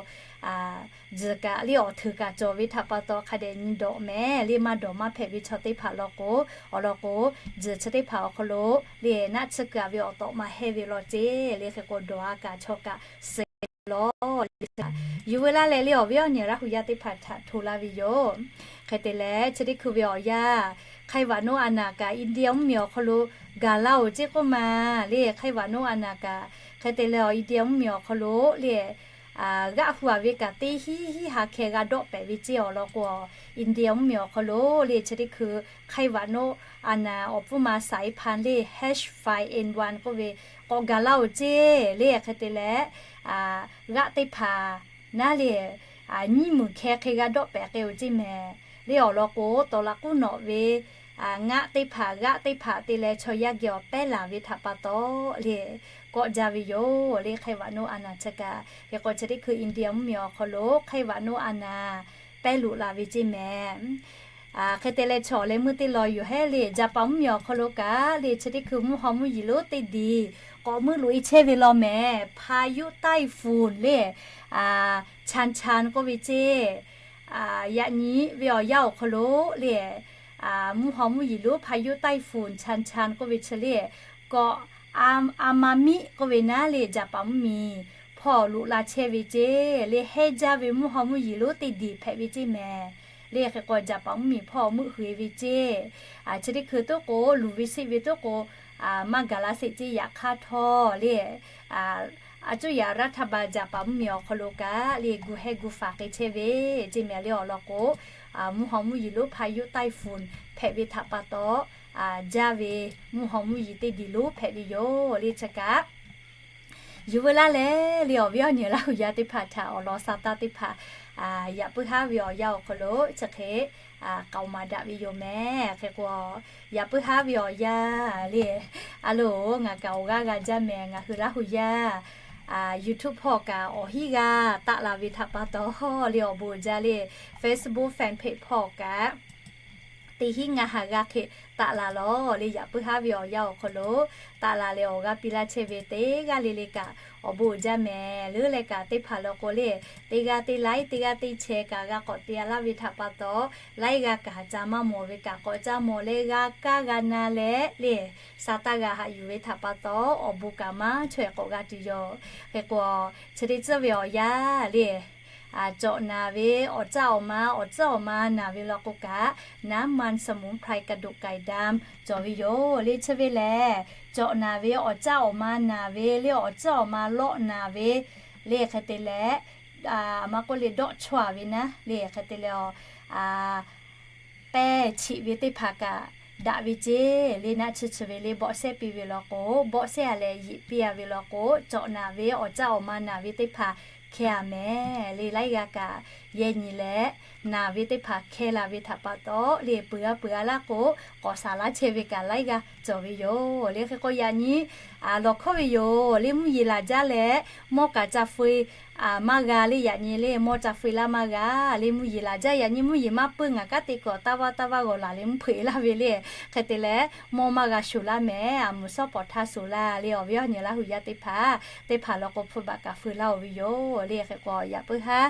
tzuhˬ kaꞈ le awˬ hteuˬ kaꞈ cawˬ ve htaꞈ pa taw hk'a dehꞈ nyi dawꞈ mehˍ le. Maˇ dawˬ maˇ hpehꞈ ve chaw teˇ hpaˍ law k'o, awˬ lawn k'o, tzuhˬ chi teˇ hpaˍ awˬ hk'aw lo le naˆ tsuhˇ kaꞈ ve awˬ tawꞈ ma hehnˇ ve law ceˇ le. Hk'e k'o dawˬ a kaꞈ chaw kaꞈ suh law. Yuˬ veu laˇ leh le awˬ viˉ awˬ nyi Laˇ hu yaˇ teˇ hpaˍ htaꞈ hto laˇ ve yoˬ. Hk'e te leh chi teˇ hkui ve awˬ yanˇ, ไข้หวัดนก a naˬ kaꞈ India mvuhˇmiˬ awˬ hk'aw lo gaˬ la oˬ ceˇ k'oˆ ma le. ไข้หวัดนก a naˬ kaꞈ hk'e te leh awˬ India mvuhˇmiˬ awˬ hk'aw lo le g'aˆ hu a ve kaꞈ teˇ hinˉ hinˉ ha hkeh g'a dawˆ pehˍ ve ceˇ. Awˬ lawn k'o, India mvuhˇmiˬ awˬ hk'aw lo le chi teˇ hkui ไข้หวัดนก a naˬ awˬ pfuhˇ ma สายพันธุ์ le H five N one k'oˆ ve k'awꞈ gaˬ la oˬ ceˇ le. Hk'e te leh g'aˆ teˇ hpaˍ naˉ le nyiˇ meunˍ hkeh hk'e g'a dawˆ pehˍ k'ai oˬ ceˇ mehˍ le. Awˬ lawn k'o, tawˍ laꞈ k'uˉ nawꞈ ve ngaˆ teˇ hpaˍ g'aˆ teˇ hpaˍ te leh chaw yaˇ geh awˬ pehˉ laˬ ve htaꞈ pa taw le kawˆ jaˇ ve yoˬ le. ไข้หวัดนก a naˬ chi kaꞈ hk'e k'o chi teˇ hkui India mvuhˇmiˬ awˬ hk'aw lo ไข้หวัดนก a naˬ pehˇ loꞈ la ve ceˇ mehˍ. Hk'e te leh chaw leh meuˇ teˇ law yoˬ hehˉ le. Japan mvuhˇmiˬ awˬ hk'aw lo kaꞈ le chi teˇ hkui mvuhˇ haw mvuhˇ yeˬ lonˉ teˇ diˬ k'awꞈ meuˆ loꞈ e chehˇ ve law mehˍ. พายุไต้ฝุ่น le Chanchan k'oˆ ve ceˇ. Yaꞈ nyi ve awˬ yanˇ awˬ hk'aw lo le mvuhˇ haw mvuhˇ yeˬ lonˉ พายุไต้ฝุ่น Chanchan k'oˆ ve chi le k'awꞈ a ma miˆ k'oˆ ve naˉ le Japan mvuhˇmiˬ hpawˇ loꞈ la chehˇ ve ceˇ le. Hehnˇ jaˇ ve mvuhˇ haw mvuhˇ yeˬ lonˉ teˇ diˬ hpehꞈ ve ceˇ mehˍ le. Hk'e k'o Japan mvuhˇmiˬ hpawˇ meuˆ hui e ve ceˇ. Chi teˇ hkui toˉ k'o luˬ ve siˆ ve toˉ k'o maˇ gaˬ la sheˍ ceˇ. Yaꞈ hk'aˇ htawˇ le a cuˇ yaꞈ รัฐบาล Japan mvuhˇmiˬ awˬ hk'aw lo kaꞈ le gu hehˇ gu faˍ k'ai chehˇ ve ceˇ mehˍ le. Awˬ lawn k'o mvuhˇ haw mvuhˇ yeˬ lonˉ พายุไต้ฝุ่น hpehꞈ ve htaꞈ pa taw jaˇ ve mvuhˇ haw mvuhˇ yeˬ teˇ diˬ lonˉ hpehꞈ ve yoˬ le. Chi kaꞈ yuˬ veu laˇ leh le awˬ viˉ awˬ nyi Laˇ hu yaˇ teˇ hpaˍ htaꞈ awˬ lawn sa taˇ teˇ hpaˍ yaꞈ puiˉ haˉ ve awˬ yanˇ awˬ hk'aw lo chi hk'e k'aoˍ maˍ daꞈ ve yoˬ mehˍ. Hk'e k'o yaꞈ puiˉ haˉ ve awˬ yanˇ le a loˬ ngaˬ kaꞈ awˬ g'aˇ g'a jaˇ mehˍ. Ngaˬ hui Laˇ hu yaˇ YouTube hpawˇ kaꞈ awˬ hinˉ g'aˇ taˆ la ve htaꞈ pa taw le awˬ bon uiˍ jaˇ le Facebook fan page hpawˇ kaꞈ teˇ hinˉ ngaˇ ha g'aˇ hk'e taˆ la lawˬ le. Yaꞈ puiˉ haˉ ve awˬ yanˇ awˬ hk'aw lo taˆ la leh awˬ g'aˇ piˇ laˇ chehˇ ve teˇ g'aˇ le le kaꞈ awˬ bon uiˍ jaˇ mehˍ. Leuˉ leh kaꞈ teˇ hpaˍ law k'o le teˇ g'aˇ teˇ like teˇ g'aˇ teˇ share kaꞈ g'a k'awꞈ te a laˇ ve htaꞈ pa taw like g'a kaꞈ ca maˇ mawˬ ve kaꞈ k'awꞈ ca mawˬ leh g'a kaˇ g'a na leh le sa taˇ g'a haꞈ yuˬ ve htaꞈ pa taw awˬ bon kaꞈ maˇ chaweh k'awꞈ g'a tuˬ yoˬ. Hk'e k'o chi teˇ tcuhˉ ve awˬ yanˇ le cawꞈ naˍ ve awˬ caˇ awˬ ma awˬ tcuhˉ awˬ ma naˍ ve law k'o kaꞈ น้ำมันสมุนไพรกระดูกไก่ดำ cawˬ ve yoˬ le. Chi ve lehˬ cawꞈ naˍ ve awˬ caˇ awˬ ma naˍ ve le awˬ tcuhˉ awˬ ma lawˆ naˍ ve le hk'e te leh a ma k'oˆ le dawˆ chawˇ ve naˉ le hk'e te leh a pehˇ chiꞈ ve teˇ hpaˍ kaꞈ daꞈ ve ceˇ le. Naˆ tsuhˇ chi ve le bawˆ sehˉ piˇ ve law k'o bawˆ sehˉ a leh yeꞈ piˇ a ve law k'o cawꞈ naˍ ve awˬ caˇ awˬ ma naˍ ve teˇ hpaˍ hkeh a mehˍ le. Laiˉ g'aˇ kaꞈ yehˇ nyi leh naˍ ve teˇ hpaˍ hkeh la ve htaꞈ pa taw le peuˬ a peuˬ a laˇ k'o k'awꞈ saˍ laˇ chehˇ ve kaꞈ laiˉ g'aˇ cawˬ ve yoˬ le. Hk'e k'o yaꞈ nyi lawˬ hkawˇ ve yoˬ le mvuhˇ yeˬ laˬ jaˇ leh mawˇ kaꞈ ca feu maˇ g'a le. Yaꞈ nyi le mawˇ ca feu laˇ maˇ g'a le mvuhˇ yeˬ laˬ jaˇ. Yaꞈ nyi mvuhˇ yeˬ maˇ peuˬ ngaˬ kanˉ te kuiˬ taˇ vaˇ taˇ vaˇ g'awˬ laˬ le mvuhˇ hpeuꞈ e laˇ ve le. Hk'e te leh mawˇ maˇ g'a shoˍ laˇ mehˍ. A muˍ sawˉ pawˍ htaˇ shoˍ laˇ le awˬ viˉ awˬ nyi Laˇ hu yaˇ teˇ hpaˍ teˇ hpaˍ law k'o hpu baꞈ kaꞈ feu laˇ oˬ ve yoˬ le. Hk'e k'o yaꞈ puiˉ haˉ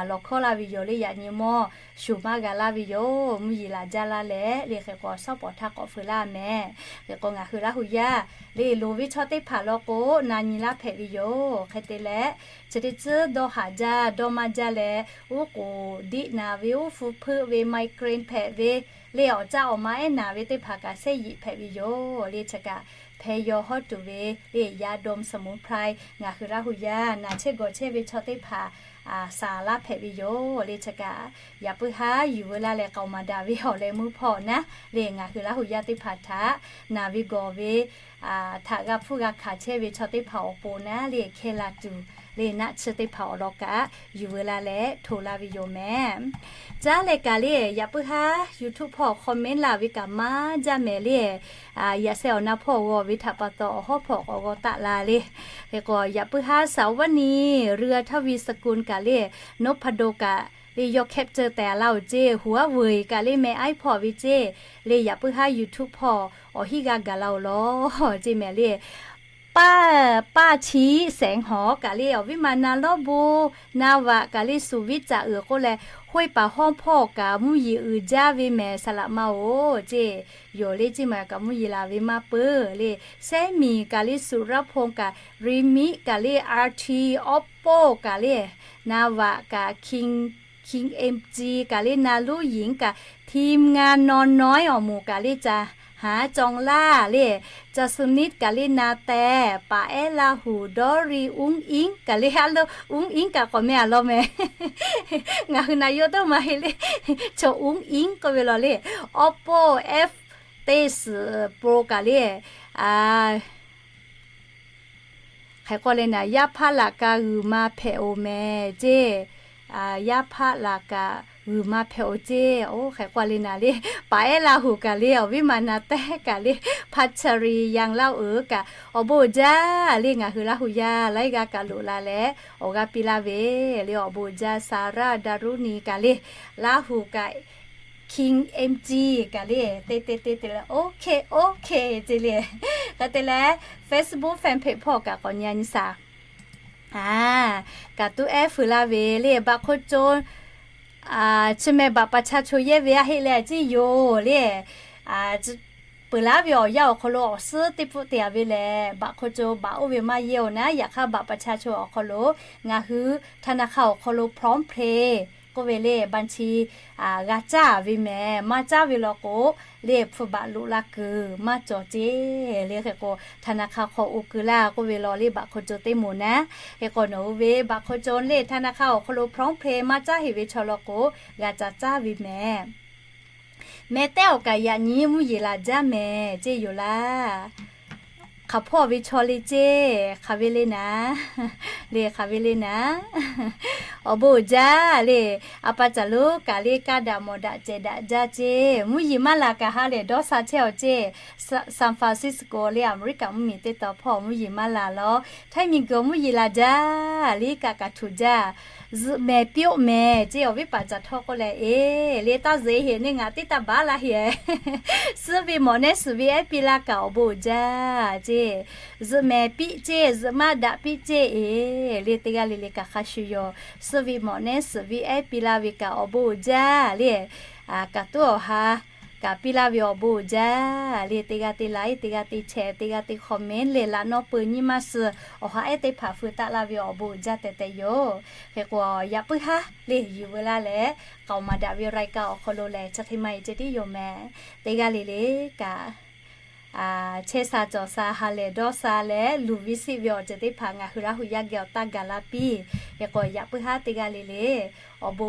lawˬ hkawˇ laˇ ve yoˬ le. Yaꞈ nyi mawˇ shoˍ maˇ g'a laˇ ve yoˬ. Mvuhˇ yeˬ laˬ jaˇ laˇ leh le hk'e k'o sawˉ pawˍ htaˇ k'awꞈ feu laˇ mehˍ. Hk'e k'o ngaˬ hui Laˇ hu yaˇ le loˍ ve chaw teˇ hpaˍ law k'o na nyi laˇ hpehꞈ ve yoˬ. Hk'e te leh chi teˇ tcuhˉ dawˇ haˍ jaˇ dawˇ maˇ jaˇ leh uˉ k'oˍ diˆ naˍ ve uˉ hpu hpeuˆ ve migraine hpehꞈ ve le awˬ caˇ awˬ ma ehˉ naˍ ve teˇ hpaˍ kaꞈ sehˉ yeꞈ hpehꞈ ve yoˬ le. Chi kaꞈ hpeh yaw hawˉ tuˬ ve le ยาดมสมุนไพร ngaˬ hui Laˇ hu yaˇ naˬ chehˇ gawˬ chehˇ ve chaw teˇ hpaˍ saˍ laˇ hpehꞈ ve yoˬ le. Chi kaꞈ yaꞈ puiˉ haˉ yuˬ veu laˇ leh k'aoˍ maˍ daꞈ ve awˬ leh meuˇ hpawˇ naˉ le, ngaˬ hui Laˇ huˍ yaˇ teˇ hpaˍ htaꞈ naˬ ve gawˬ ve htaꞈ g'a hpfuhˇ g'a hkanˍ chehˇ ve chaw teˇ hpaˍ awˬ pon naˉ le, hkehˇ la tuˬ le, naˆ tsuhˇ teˇ hpaˍ awˬ lawn kaꞈ yuˬ veu laˇ leh hto laˇ ve yoˬ mehˍ. Caˉ leh kaꞈ le, yaꞈ puiˉ haˉ YouTube hpawˇ comment laˇ ve kaꞈ maˇ jaˇ mehˍ le. Yaꞈ sheh awˬ na hpawˇ g'aw ve htaꞈ pa taw awˬ hawˉ hpawˇ k'awꞈ g'aw taˆ la le. Hk'e k'o yaꞈ puiˉ haˉ สาวนี เรือทวีสกุล kaꞈ le, นพดล kaꞈ le, yawˇ capture tehˬ laˇ oˬ ceˇ, Huawei kaꞈ le, meh aiˉ hpawˇ ve ceˇ le, yaꞈ puiˉ haˉ YouTube hpawˇ awˬ hinˉ g'a gaˬ la oˬ lawˬ ceˇ mehˍ le. Paˇ, Paˇ Chiˉ Sehnˍ Hawˍ kaꞈ le, awˬ viˉ ma na lawˉ bon, na vaꞈ kaꞈ le, suˍ viˉ caꞈ uiˍ k'oˆ leh, Hoˆ paˍ hawˉ hpawˇ kaꞈ mvuhˇ yeˬ uiˍ jaˇ ve mehˍ, saˍ laꞈ ma oˬ ceˇ. Yoˬ le, ceˇ maˬ kaꞈ mvuhˇ yeˬ laˬ ve maˇ peuˬ le. Sehˉ miˬ kaꞈ le, สุรพงษ์ kaꞈ, Realme kaꞈ le, RT, Oppo kaꞈ le, na vaꞈ kaꞈ King, King M G kaꞈ le, na lonˉ yiˍ kaꞈ, ทีมงานนอนน้อย awˬ moˍ kaꞈ le, ca haˉ จองล่า le, ca suˍ niˆ kaꞈ le, na tehˬ, paˍ ehˉ Laˇ huˍ, Doris, Ung Ing kaꞈ le, a lo Ung Ing kaꞈ k'awꞈ meh a law meh. Ngaˬ hui naˬ yawˇ dawˇ maˇ heˆ le. Chaw Ung Ing k'oˆ ve law le, Oppo F teˇ suhˍ Pro kaꞈ le, hk'e k'oˆ le naˍ, yaˇ hpaˆ laꞈ ka g'uiˬ ma hpehꞈ oˬ mehˍ ceˇ. Yaˇ hpaˆ laꞈ ka g'uiˬ ma hpehꞈ oˬ ceˇ. Oˇ hk'e k'oˆ le naˍ le, paˍ ehˉ Laˇ huˍ kaꞈ le, awˬ viˉ ma na tehˉ kaꞈ le, พัชรี Yang Laˇ Euˬ kaꞈ awˬ bon uiˍ jaˇ le, ngaˬ hui Laˇ huˍ yaˇ laiˉ g'aˇ kaꞈ loꞈ la leh awˬ g'aˇ piˇ laˇ ve le, awˬ bon uiˍ jaˇ. Sarah Daruni kaꞈ le, Laˇ huˍ kaꞈ King M G kaꞈ le, te te te te leh, OK OK ceˇ le. Hk'e te leh Facebook fan page hpawˇ kaꞈ k'awꞈ nyi nyi shaˍ. Kaꞈ tuˉ ehˉ fuiˍ la ve le, บัตรคนจน chi meh บัตรประชาชน yehˇ ve a heˆ leh a ciˉ yoˬ le. Peuˬ laˉ ve awˬ yanˇ awˬ hk'aw lo awˬ suhˉ teˇ pfuhˆ te a ve lehˬ, บัตรคนจน บัตร oˇ ve maˇ yehˇ oˬ naˉ. Yaꞈ hk'aˇ บัตรประชาชน awˬ hk'aw lo ngaˬ hui ธนาคาร awˬ hk'aw lo PromptPay k'oˆ ve le, บัญชี g'a caˇ ve mehˍ. Maˇ caˇ ve law k'o le, hpu baꞈ loꞈ la kuiˬ maˇ cawˬ ceˇ le. Hk'e k'o ธนาคาร hk'aw oˇ kuiˬ laˇ k'oˆ ve law le, บัตรคนจน teˇ moˍ naˉ. Hk'e k'o nawˬ hui ve บัตรคนจน le ธนาคาร awˬ hk'aw lo PromptPay maˇ caˇ heˆ ve chaw law k'o, g'a ca caˇ ve mehˍ. Meh tehˉ awˬ kaꞈ yaꞈ nyi mvuhˇ yeˬ laˬ jaˇ mehˍ ceˇ yoˬ laˇ. Hk'aˬ hpawˇ ve chaw le ceˇ, hk'aˬ ve le naˍ, le hk'aˬ ve le naˍ. Awˬ bon uiˍ jaˇ le, a pa caˬ lonˉ kaꞈ le, kaˇ daꞈ mawˬ daꞈ cehˬ daꞈ jaˇ ceˇ. Mvuhˇ yeˬ maˇ laˬ kaꞈ ha lehˬ dawˇ sha chehˇ awˬ ceˇ. San Francisco le, Aˍmeˍriˆkaꞈ mvuhˇmiˬ teˇ taw hpawˇ mvuhˇ yeˬ maˇ laˬ law. Htaiˇ miˬguiˬ mvuhˇ yeˬ laˬ jaˇ le, kaꞈ kaꞈ htuꞈ jaˇ. Zuhꞈ mehˍ piˇ-oˆ mehˍ ceˇ. Awˬ viˉ paˍ caˬ htawˇ k'oˆ leh, eˬ le, taˇ zuhꞈ-e heꞈ, neˇ ngaˬ teˇ taˇ baˬ laˇ heꞈ. Suhˉ ve mawꞈ nehˉ suhˍ ve ehˉ piˇ laˇ kaꞈ awˬ bon uiˍ jaˇ ceˇ. Zuhꞈ mehˍ piˇ ceˇ, zuhꞈ maˇ daꞈ piˇ ceˇ, eˬ le, teˇ g'aˇ le le kaꞈ hk'a shuˍ yoˬ. Suhˉ ve mawꞈ nehˉ suhˍ ve ehˉ piˇ laˇ ve kaꞈ awˬ bon uiˍ jaˇ le. Kaꞈ tuˉ awˬ ha kaꞈ piˇ laˇ ve awˬ bon uiˍ jaˇ le. Teˇ g'aˇ teˇ like, teˇ g'aˇ teˇ share, teˇ g'aˇ teˇ comment leh laꞈ nawˉ peu nyiˇ maˇ suh awˬ ha ehˉ teˇ hpaˍ feu taˆ laˇ ve awˬ bon uiˍ jaˇ tehꞈ tehꞈ yoˬ. Hk'e k'o yaꞈ puiˉ haˉ le yuˬ veu laˇ leh, k'aoˍ maˍ daꞈ ve รายการ awˬ hk'aw lo lehˬ, chi hk'e maˇ heˆ ceh tiˉ yoˬ mehˍ. Teˇ g'aˇ le le kaꞈ chehˇ sha cawˬ sha, ha lehˬ dawˇ sha leh, luˬ ve siˆ ve awˬ ceuˬ teˇ hpaˍ ngaˬ hui Laˇ huˍ yaˇ geh awˬ taˇ gaˬ la piˇ. Hk'e k'o yaꞈ puiˉ haˉ teˇ g'aˇ le le awˬ bon